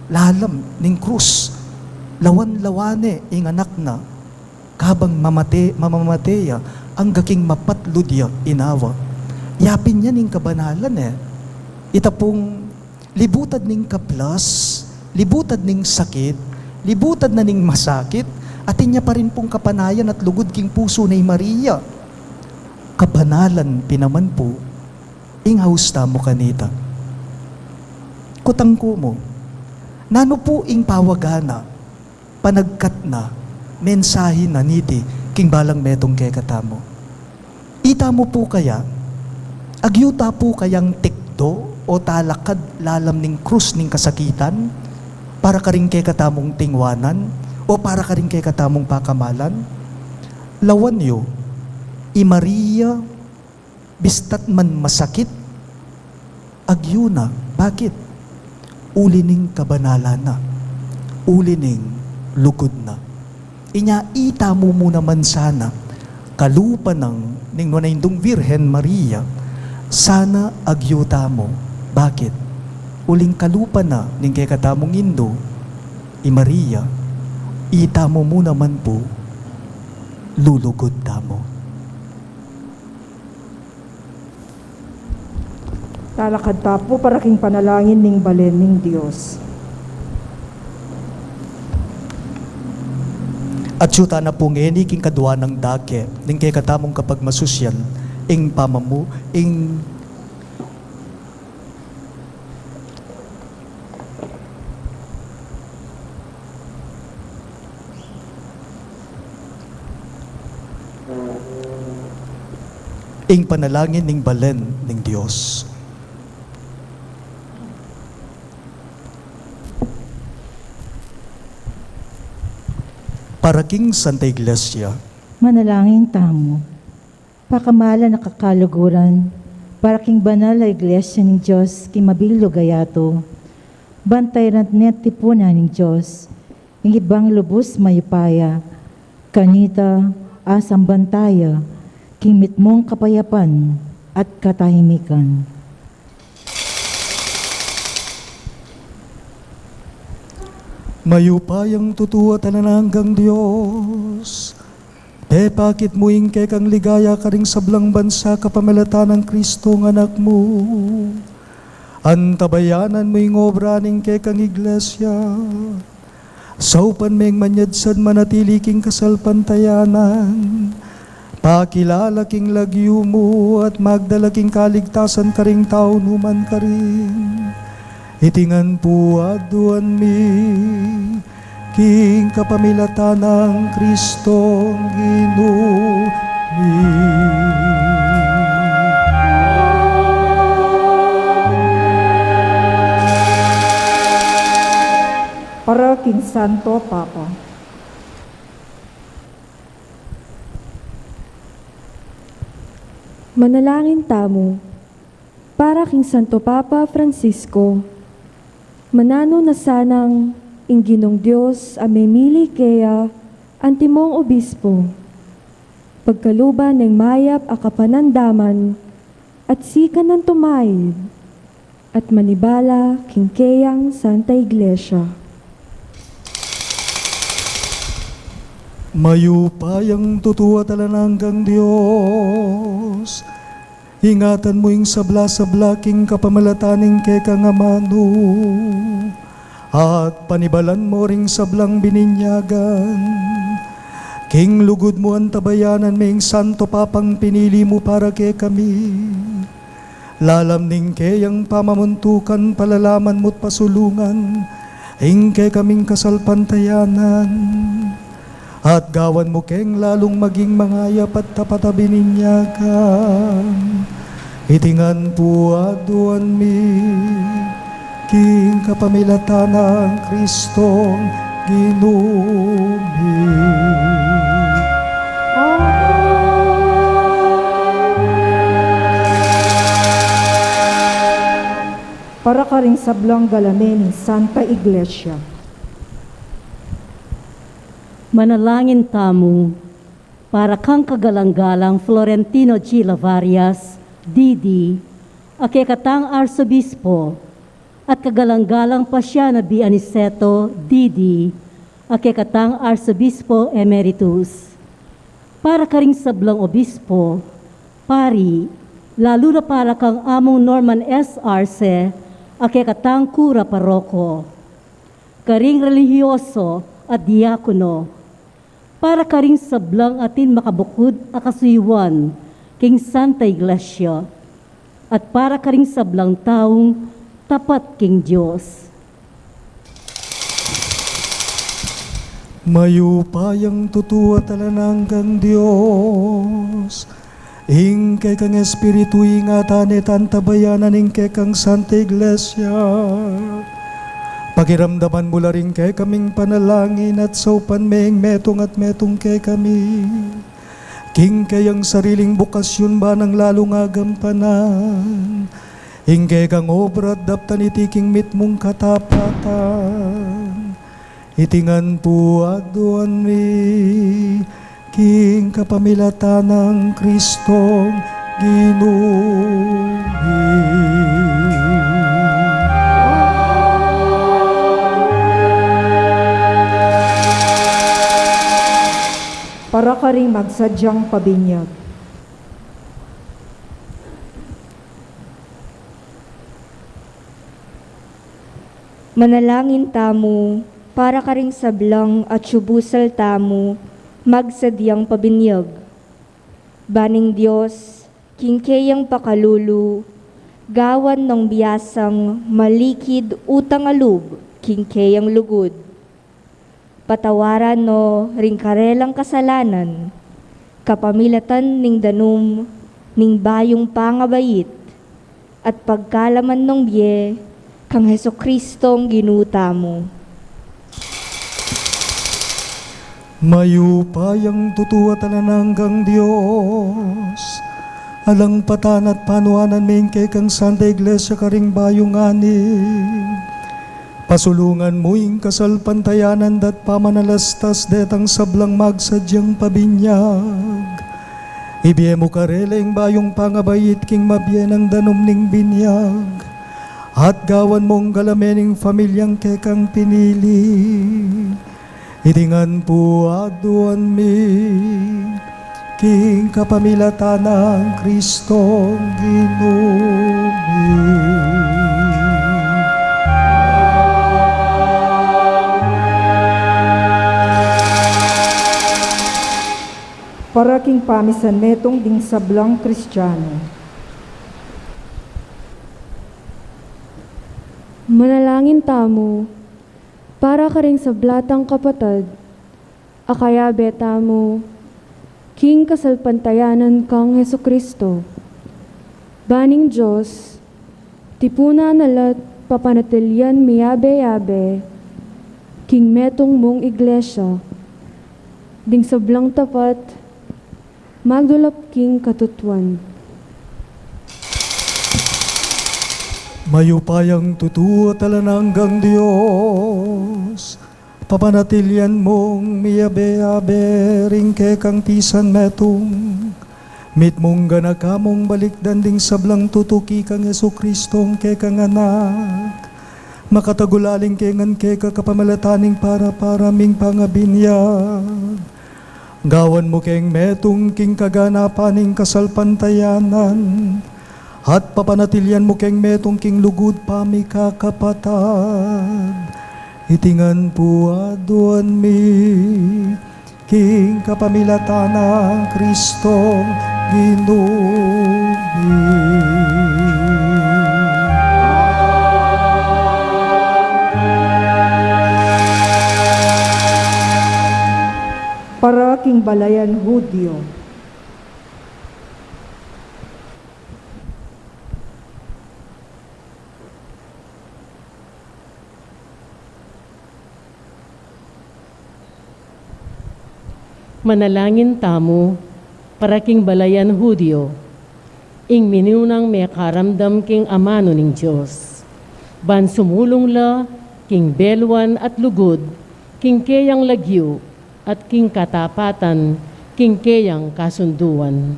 lalam ning krus, lawan-lawan ne ing anak na, kabang mamate, mamamate ya, angga king mapatlud ya inawa. Yapin ya ning kabanalan e. Ita pung libutad ning kaplas, libutad ning sakit, libutad na ning masakit, atin ya pa rin pung kapanayan at lugud king pusu na i Maria. Kabanalan pin naman pu ing aus tamu kanita. Kutang ku mu, nanu pu ing pawaga na, panagkat na, mensahe na niti king balang metung kekatamu? Ita mu pu kaya, agyu ta pu kayang tikdo o talakad lalam ning krus ning kasakitan para karing kekatamung tingwanan o para karing kekatamung pakamalan? Lawan yu, i Maria, bista't man masakit, agyu na. Bakit? Uli ning kabanalan na, uli ning lugud na. Inya ita mu mu naman sana, kalupa nang ning nuan a indung Virgen Maria, sana agyu tamu. Bakit? Uling kalupa na ning kekatamung indu i Maria, ita mu mu naman pu, lulugud tamu. Talakad ta pu para king panalangin ning balen ning Dios. Atyu ta na pu ngeni king kadua nang dake ning kekatamung kapagmasusian, ing pamamu, ing Ing panalangin ning balen ning Dios. Para king Santa Iglesia. Manalangin tamu. Pakamalan a kakaluguran, para king banal a Iglesia ning Dios king mabilug a yatu, bantay ran ne tipunan ning Dios, ing ibang lubus mayupaya, kanita asamban taya king mitmung kapayapan at katahimikan. Mayupayang tutu at alang anggang Dios, pepakit mu ing kekang ligaya karing sablang bansa kapamilatan nang Kristong Anak mu. Antabayanan mu ing obra ning kekang Iglesia. Saupan meng manyad san manatili king kasalpantayanan, pakilala king lagyu mu at magdala king kaligtasan karing tau numan karin. Iti ngan pu aduan mi king kapamilatan nang Kristong Ginu mi. Para king Santo Papa. Manalangin tamu para king Santo Papa Francisco. Mananu na sanang ing Ginung Dios a memili keya antimong obispo, pagkaluban neng mayap a kapanandaman at sikanan tumaid at manibala king keyang Santa Iglesia. Mayupayang tutu at alang anggang Dios, ingatan mu ing sabla-sabla king kapamilatan ning kekang amanu, at panibalan mu ring sablang bininyagan king lugud mu. Antabayanan me ing Santo Papang pinili mu para kekami. Lalam ning keyang pamamuntukan, palalaman mu't pasulungan ing kekaming kasalpantayanan, at gawan mu keng lalung maging mangayap at tapat a bininyagan. Iti ngan pu aduan mi king kapamilatan nang Kristong Ginu mi. Amen. Para karing Sablang galame ning Santa Iglesia. Manalangin tamu para kang kagalang-galang Florentino G. Lavarias, D D, a kekatang Arsobispo, at kagalang-galang Pasiana B. Aniceto, D D, a kekatang Arsobispo Emeritus. Para karing sablang obispo, pari, lalu na para kang Among Norman S. Arce, a kekatang kura paroko. Karing relihiyoso at diakono, para karing sablang atin makabukud a kasuyuan king Santa Iglesia, at para karing sablang taung tapat king Dios. Mayupayang tutu at alang anggang Dios, ing kekang Espiritu, ingatan at antabayanan ing kekang Santa Iglesia. Pakiramdaman mu la ring kekaming panalangin at saupan me ing metung at metung kekami king keyang sariling bukasyun, ban nang lalung agampanan ing kekang obra at daptan iti king mitmung katapatan. Iti ngan pu aduan mi king kapamilatan nang Kristong Ginu mi. Para karing magsadyang pabinyag. Manalangin tamu para karing sablang atsu busal tamu magsadyang pabinyag. Ban ing Dios, king keyang pakalulu, gawan nong biasang malikid utang a lub king keyang lugud. Patawaran no ring karelang kasalanan, kapamilatan ning danum ning bayung pangabait, at pagkalaman nong bie kang Jesukristong Ginu tamu. Mayupayang tutu at alang anggang Dios, alang patan at panuanan mi ing kekang Santa Iglesia karing bayung anib. Pasulungan mu ing kasalpantayanan da't pamanalastas detang sablang magsadyang pabinyag. Ibie mu karela ing bayung pangabait king mabie nang danum ning binyag, at gawan mung galame ning pamilyang kekang pinili. Iti ngan pu aduan mi king kapamilatan nang Kristong Ginu mi. Para king pamisan metung ding sablang Kristiano. Manalangin tamu para karing sabla tang kapatad a kayabe tamu king kasalpantayanan kang Jesucristo. Ban ing Dios, tipunan na la't papanatilian miyabe-yabe king metung mung iglesia, ding sablang tapat, magdulap king katutuan. Mayupayang tutu at alang anggang Dios, papanatilian mung miyabe-yabe ring kekang pisan metung, mitmung ganaka mung balikdan ding sablang tutuki kang Jesucristong kekang Anak, makatagulaling ke ngan keka kapamilatan ning para-para ming pangabinyag. Gawan mu keng metung king kaganapan ning kasalpantayanan, at papanatilian mu keng metung king lugud pamikakapatad. Iti ngan pu aduan mi king kapamilatan nang Kristong Ginu mi. Para king balayan Judio. Manalangin tamu para king balayan Judio, ing minunang mekaramdam king amanu ning Dios. Ban sumulung la king beluan at lugud, king keyang lagyu, at king katapatan, king keyang kasunduan.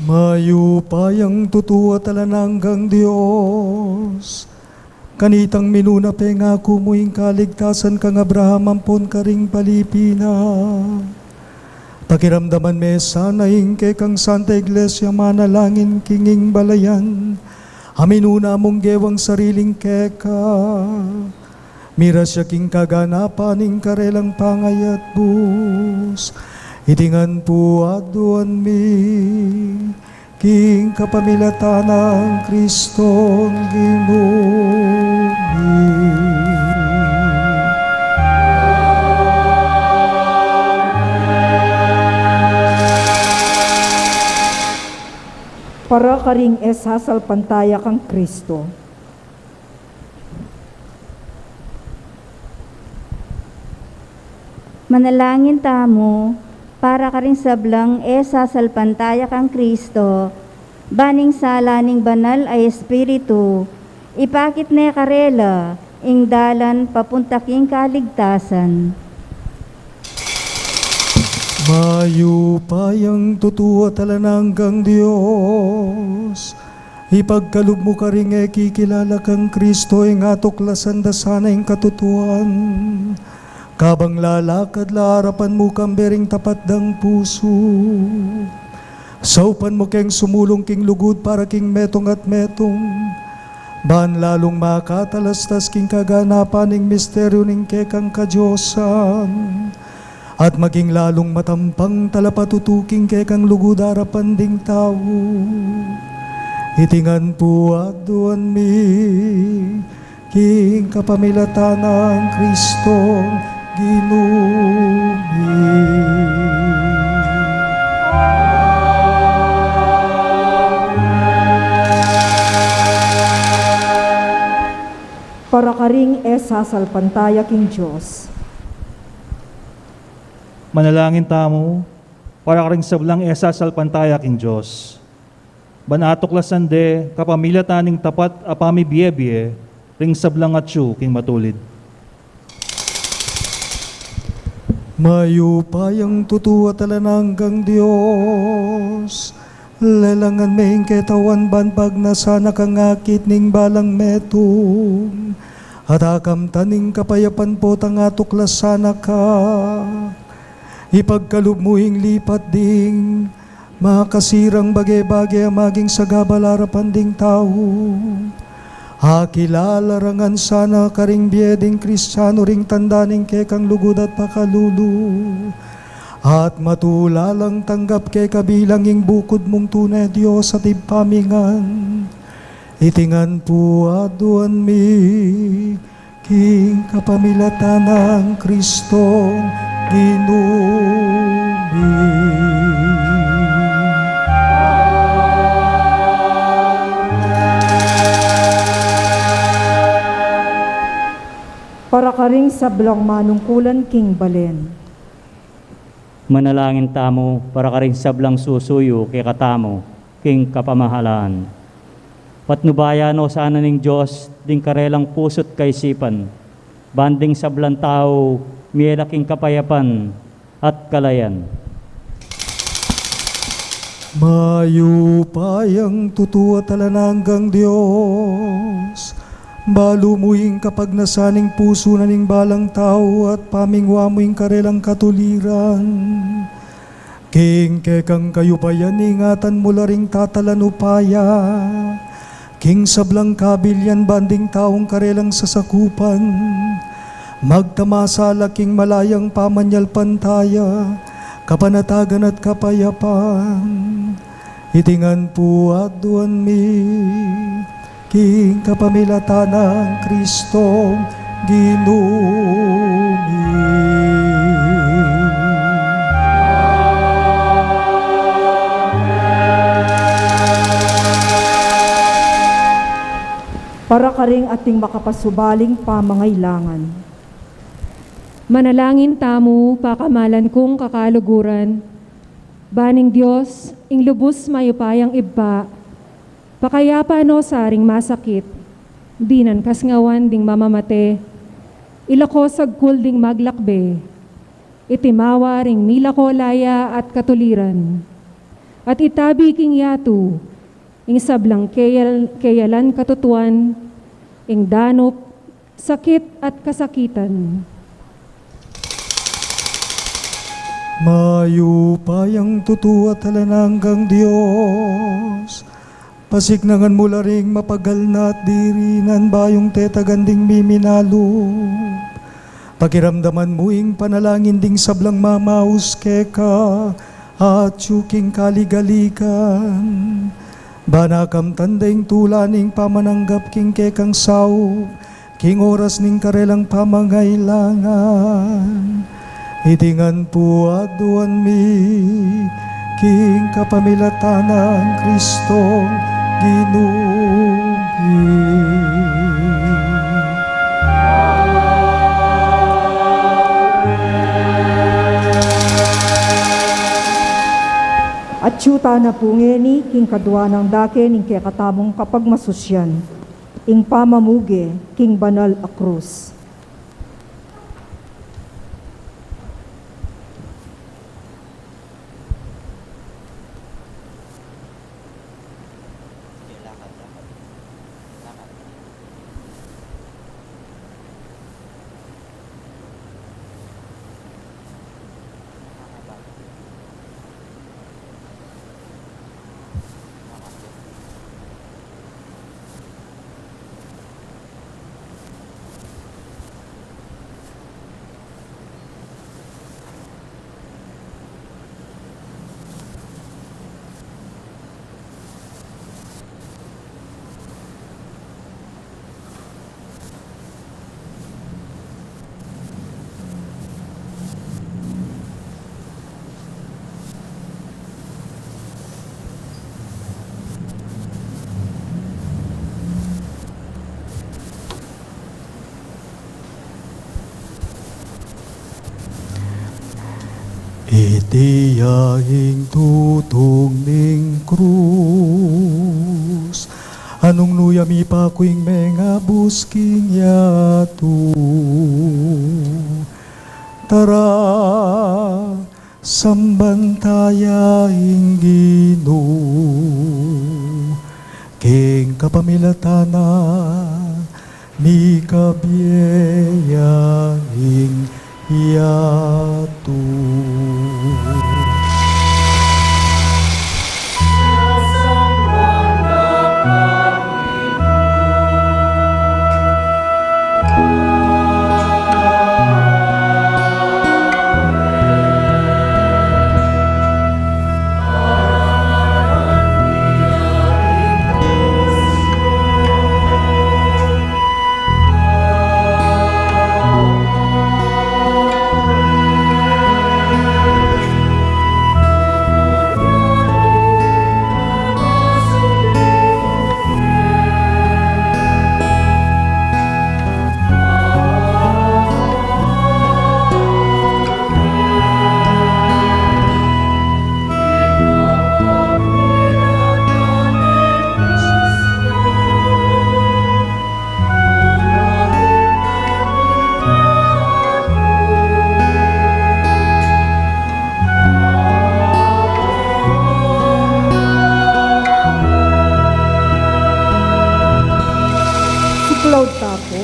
Mayupayang tutu at alang anggang Dios, kanitang minuna pengaku mu ing kaligtasan kang Abraham ampon karing palipi na. Pakiramdaman me sana ing kekang Santa Iglesia manalangin king ing balayan a minuna mung gewang sariling keka. Miras ya king kaganapan ning karelang pangayatbus. Iti ngan pu aduan mi king kapamilatan nang Kristong Ginu mi. Para karing e sasalpantaya kang Kristo. Manalangin tamu para karing sablang e sasalpantaya kang Kristo, ban ing sala ning Banal a Espiritu, ipakit ne karela ing dalan papunta king kaligtasan. Mayupayang tutu at alang anggang Dios, ipagkalub mu karing e kikilala kang Kristo ing atuklasan da sana ing katutuan. Kabang lalakad la arapan mu kambe ring tapat dang pusu. Saupan mu keng sumulung king lugud para king metung at metung, ban lalung makatalastas king kaganapan ning misteryu ning kekang kadiosan, at maging lalung matampang talapatutu king kekang lugud arapan ding tau. Iti ngan pu aduan mi king kapamilatan nang Kristong Ginu mi. Para karing e sasalpantaya king Dios. Manalangin tamu para karing sablang e sasalpantaya king Dios, ban atuklasan de kapamilatan ning tapat a pamibie-bie ring sablang atyu king matulid. Mayupayang tutu at alang anggang Dios, lelangan me ing ketawan ban pagnasan na kang akit ning balang metung, at akamtan ning kapayapan potang atuklasan na ka. Ipagkalub mu ing lipat ding makasirang bage-bage a maging sagabal arapan ding tau. Akilala ra ngan sana karing bie ding Kristiano ring tanda ning kekang lugud at pakalulu, at matula lang tanggap keka bilang ing bukud mung tune Dios at Ibpa mi ngan. Iti ngan pu aduan mi king kapamilatan nang Kristong Ginu mi. Para karing sablang manungkulan king balen. Manalangin tamu para karing sablang susuyu kekatamu king kapamahalan. Patnubayan no sana ning Dios ding karelang pusu't kaisipan, ban ding sablang tau mie la king kapayapan at kalayan. Mayupayang tutu at alang anggang Dios, balu mu ing kapagnasan ning pusu na ning balang tau at pamingwa mu ing karelang katuliran. King kekang kayupayan ingatan mu la ring tatalan upaya king sablang kabilian ban ding taung karelang sasakupan magtamasa la king malayang pamanyalpantaya, kapanatagan at kapayapan. Iti ngan pu aduan mi king kapamilatan nang Kristong Ginu mi. Para karing ating makapasubaling pamangailangan. Manalangin tamu, pakamalan kung kakaluguran, ban ing Dios, ing lubus mayupayang Ibpa, Pakayapan no sa ring masakit, dinan kasngawan ding mamamate, ilako sagkul ding maglakbe, itimawa ring milako laya at katuliran, at itabi king yatu ing sablang keyal-, keyalan katutuan, ing danup, sakit at kasakitan. Mayupayang tutu at alang anggang Dios, pasiknangan mu la ring mapagal na at diri na bayung tetagan ding miminalup. Pakiramdaman mu ing panalangin ding sablang mamaus keka, atyu king kaligaligan. Ban akamtan da ing tula ning pamananggap king kekang saup, king oras ning karelang pamangailangan. Iti ngan pu aduan mi king kapamilatan nang Kristong Ginu mi. Atyu tana pu ngeni king kaduanan dake ning kekatamung kapagmasusyan, ing pamamuge king banal a krus. Iti ya ing tutung ning krus, a nung nu ya mipaku ing mengabus king yatu. Tara, samban ta ya ing Ginu, king kapamilatan na mikabie ya ing yatu. Siklaud ta pu.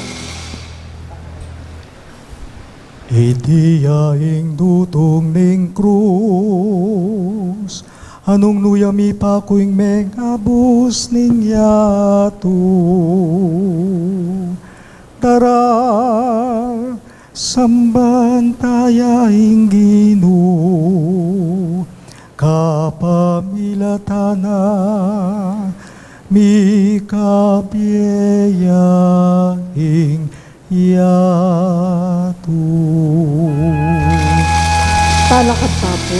Iti ya ing dutung ning krus, a nung nu ya mipaku ing mengabus ning yatu. Tara, samban ta ya ing Ginu, kapamilatan na mikabie ya ing yatu. Talakad ta pu.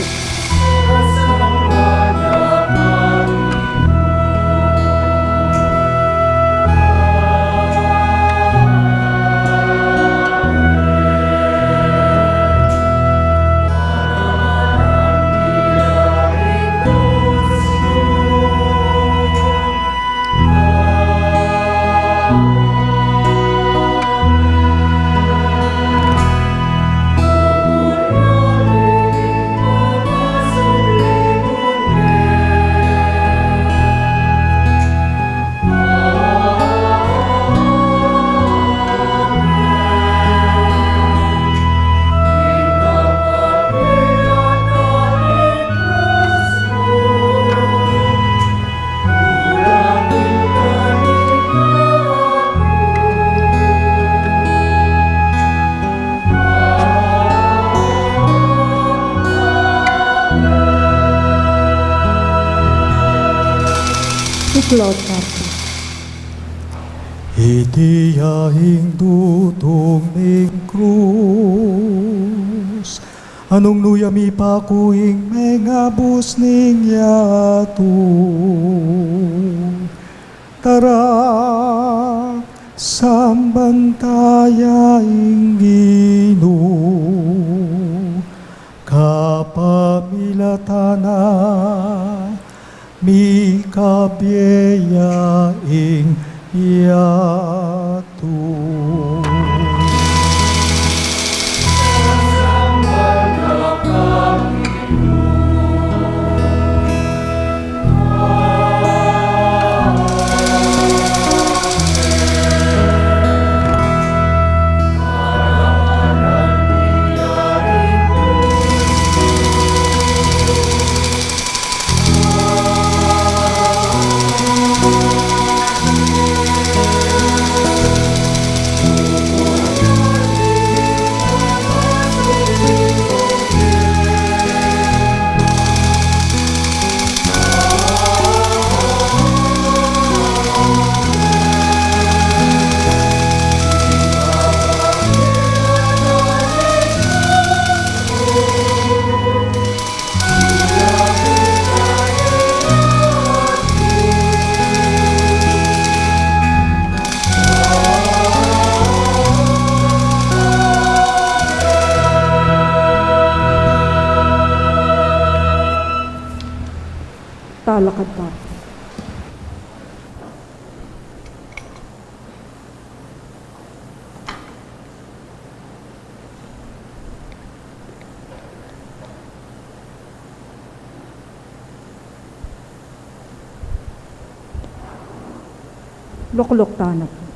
Lord, Papa. Iti ya ing dutung ning krus, anung nu ya mipaku ing mengabus ning yatu. Tara, samban taya ing Ginu, kapamilatan na mikabie ya ing yatu. Talakad tamu. Lukluk tana pu.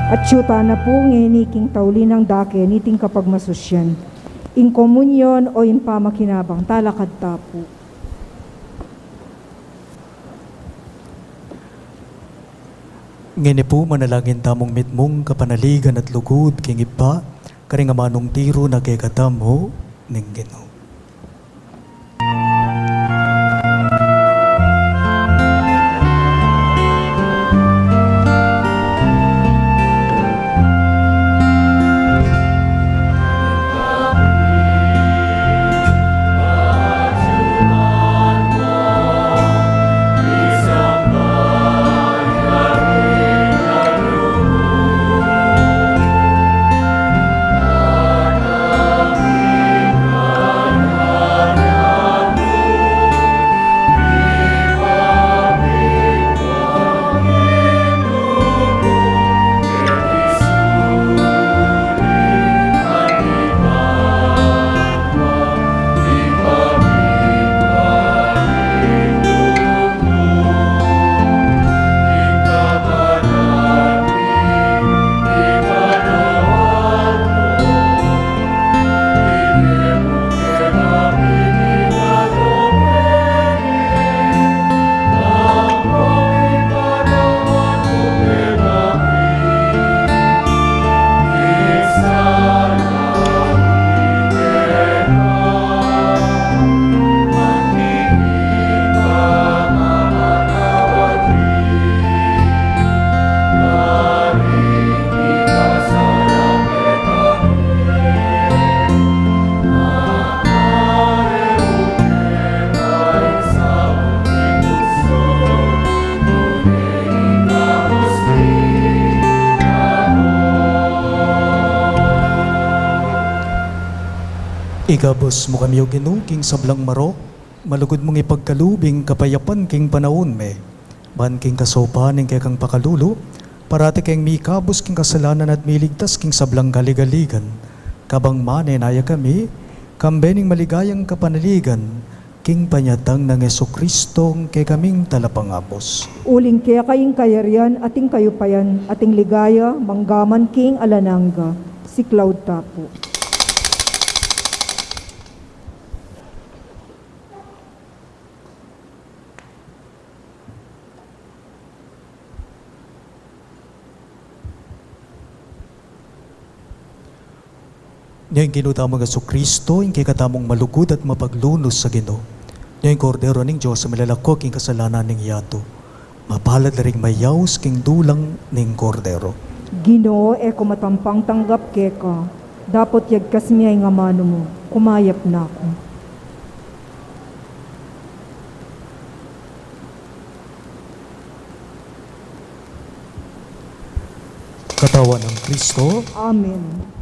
At atyu tana pu ngeni king tauli nang dake niting kapagmasusyan, ing komunyon o ing pamakinabang. Talakad ta pu. Ngeni pu, manalangin tamung mitmung kapanaligan at lugud king Ibpa, karing amanung tiru na kekatamu ning Ginu. Ikabus mu kami, O Ginu, king sablang marok, malugud mung ipagkalub ing kapayapan king panaun mi. Ban king kasaupan ning kekang pakalulu, parati keng mikabus king kasalanan at miligtas king sablang kaligaligan. Kabang manenaya kami, kambe ning maligayang kapanaligan, king panyatang nang Jesucristo, ing kekaming Talapangabus. Uling keka ing kayarian, at ing kayupayan, at ing ligaya, manggaman king alang angga. Siklaud ta pu. Nya ing Ginu tamung Jesucristo, ing kekatamung malugud at mapaglunus a Ginu. Nya ing Kordero ning Dios a milalako king kasalanan ning yatu. Mapalad la ring mayaus king dulang ning Kordero. Ginu, e ku matampang tanggap keka, dapot yagkas me ing amanu mu, kumayap na ku. Katawan nang Kristo. Amen.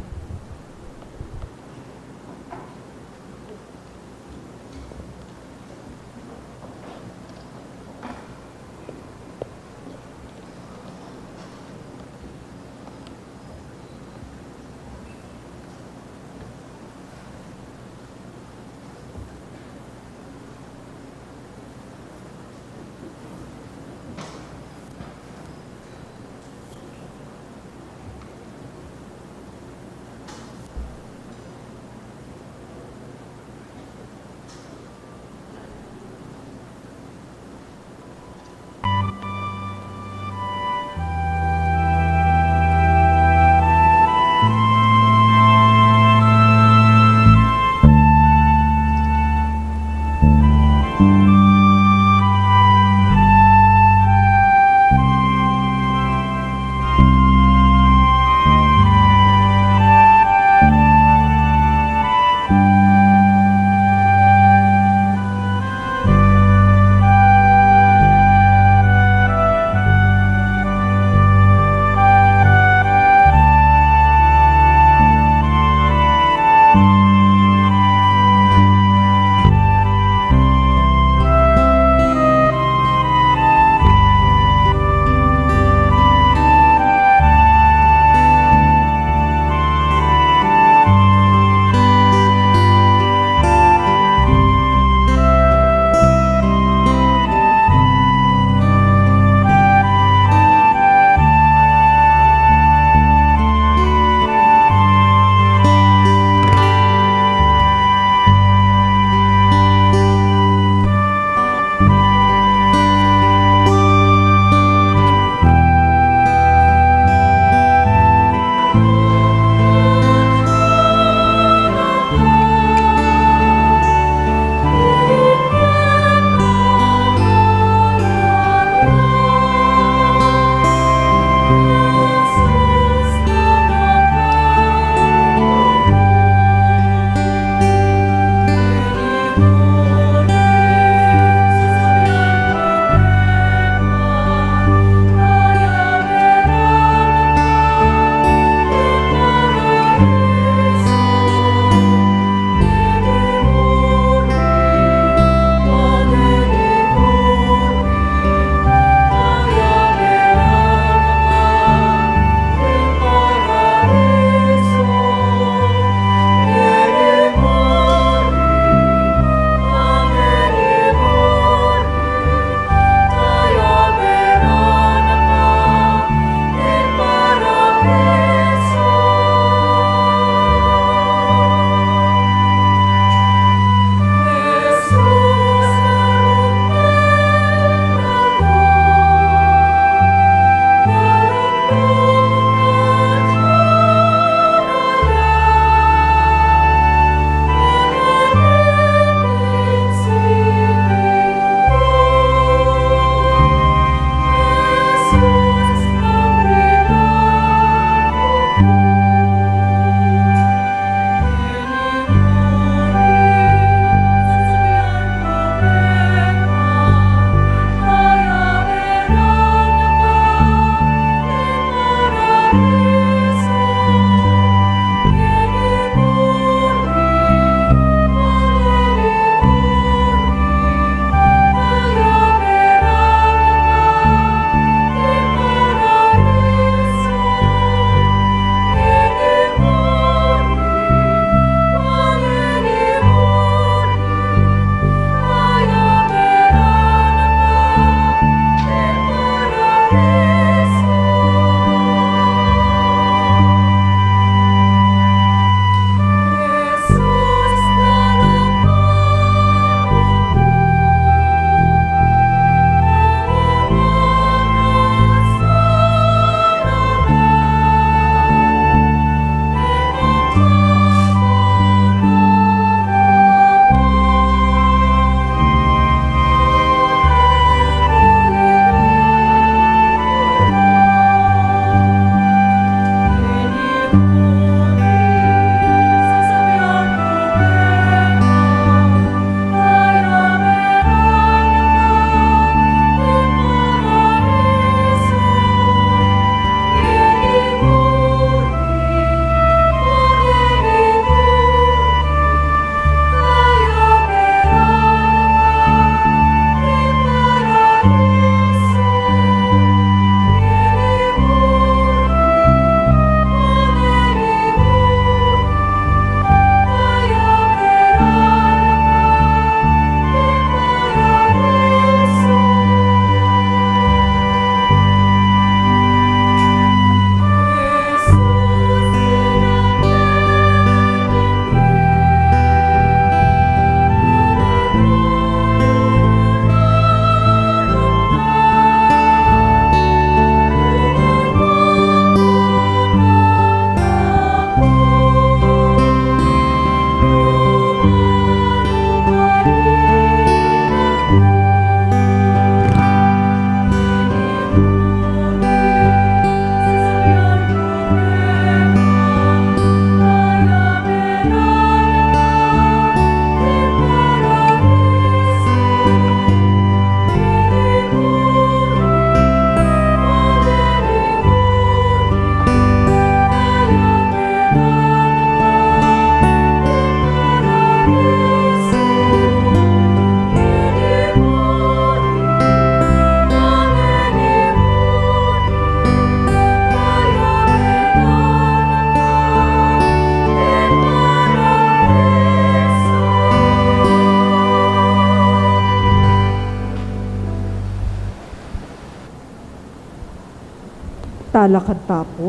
Lakad tamu pu.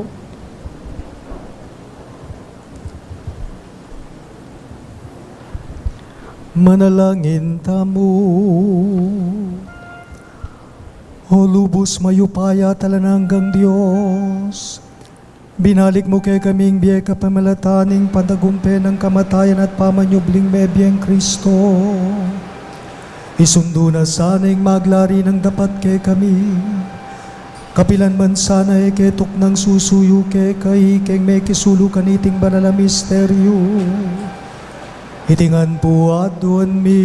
Manalangin tamu. O lubus mayupaya at alang anggang Dios, binalik mu kekami ing bie kapamilatan ning pantagumpe nang kamatayan at pamanyubling mie byeng Kristo. Isundu na sana ing maglari nang dapat kekami. Kapilan man sana e ke tuknang susuyu keka king mekisulu kaniting banal a misteryu. Iti ngan pu aduan mi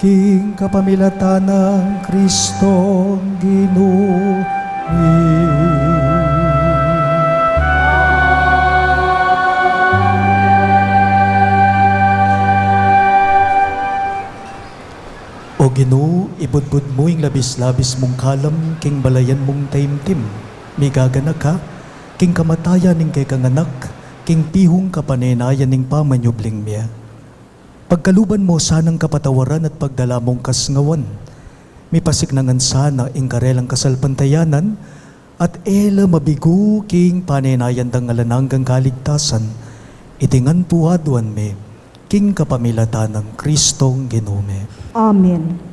king kapamilatan nang Kristong Ginu mi. O Ginu, ibudbud mu ing labis-labis mung kalam king balayan mung taimtim, migaganaka king kamatayan ning kekang Anak, king pihung kapanenayan ning pamanyubling mie. Pagkaluban mu sanang kapatawaran at pagdala mung kasngawan. Mipasik na ngan sana ing karelang kasalpantayanan, at e la mabigu king panenayan dang alang anggang kaligtasan. Iti ngan pu aduan mi king kapamilatan nang Kristong Ginu mi. Amen.